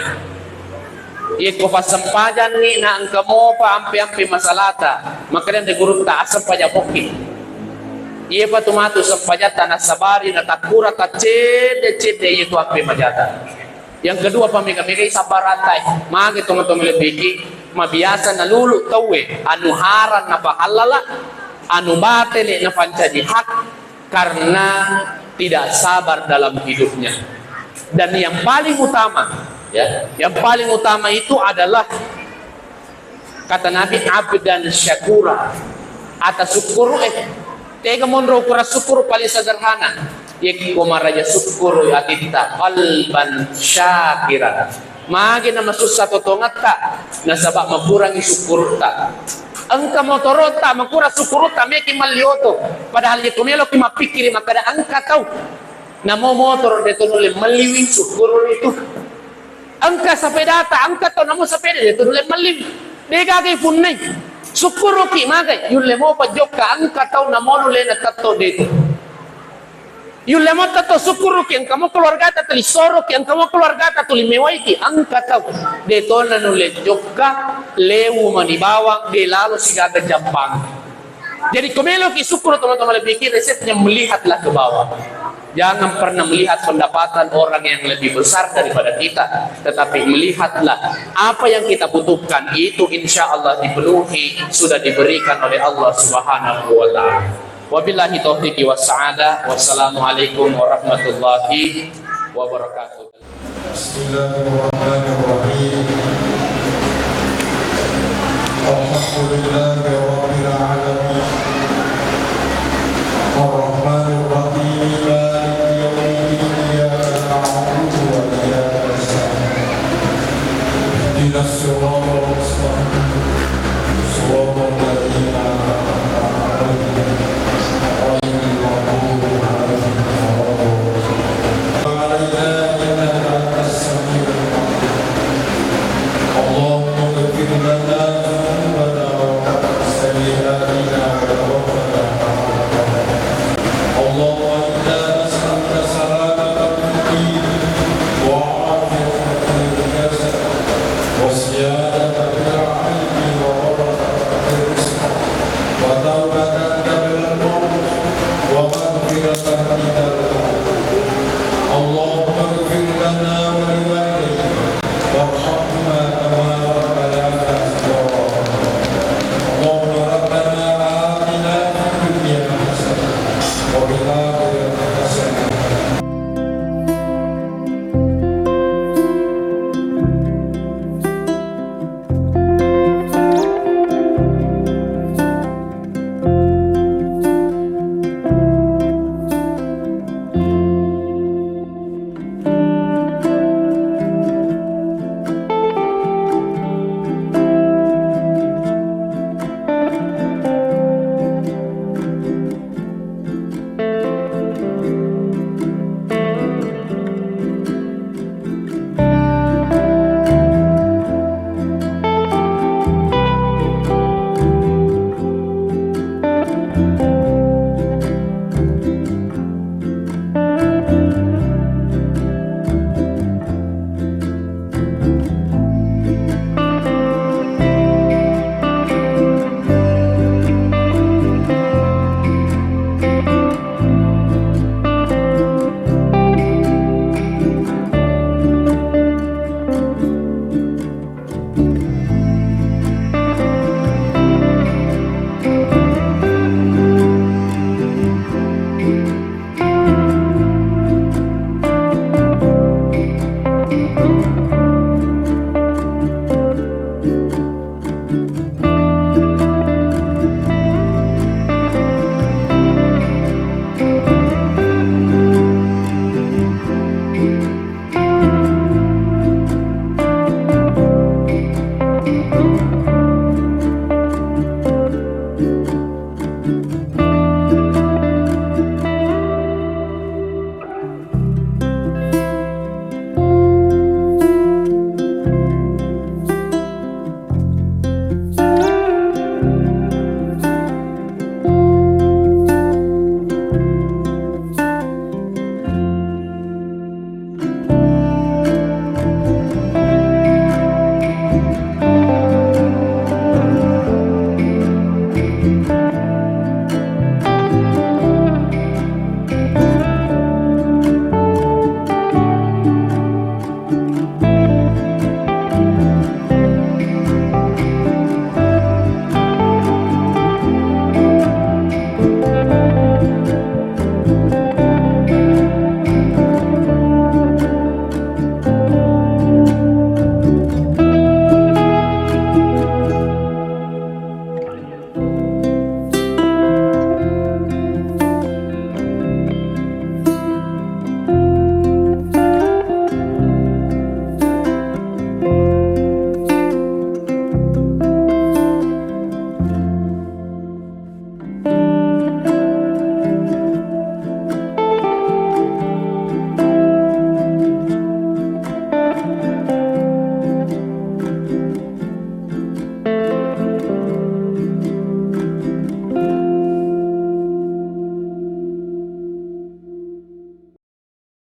Yekko passempajanni na engka mopa ampe-ampe masalata, makkeda anre gurutta, "Assempajang mokki." Iyepa tu matu sempajatta nassabari natakkura taccedde-cedde iyetu ampe majata. Yang kedua, pamega-megai sabbaratta. Mage tomatoa malebbiki, mabiasa nalulu tauwe anu haram napahallala, anu batele napancaji hak, karena tidak sabar dalam hidupnya. Dan yang paling utama, ya, yang paling utama itu adalah, kata Nabi, "Abdan syakura." Ata sukkuru, eh, tega monro ukuran sukkuru paling sederhana. Yekko maraja sukkuru atitta, qalban syakiran. Mage namasussa totongetta, nasaba makurangi sukkurutta. Engka motorotta, makurang sukkurutta, meki melli oto. Padahal yekko meloki mappikkiri makkeda engka tau namo motoro, de to nulle melliwi, sukkuru itu. Engka sepedata, engka tau namo sepeda, de to nulle melliwi. De gaga ipunnai. Sukkuruki magai, yulle mopa jokka, engka tau namo nulle natetto de to. Yulle motta to sukkuruki, engka mo keluargata tuli soroki, engka mo keluargata tuli mewaiki, engka tau de tona nulle jokka, lewu mani bawang, de lalo sigaga jampang. Jadi, ko meloki sukkuru, teman-teman, lebih kira resepnya melihatlah ke bawah. Jangan pernah melihat pendapatan orang yang lebih besar daripada kita, tetapi melihatlah apa yang kita butuhkan, itu insya Allah dipenuhi, sudah diberikan oleh Allah Subhanahu wa Ta'ala. Wabillahi taufiqi wassa'adah. Wassalamualaikum warahmatullahi wabarakatuh. Bismillahirrahmanirrahim.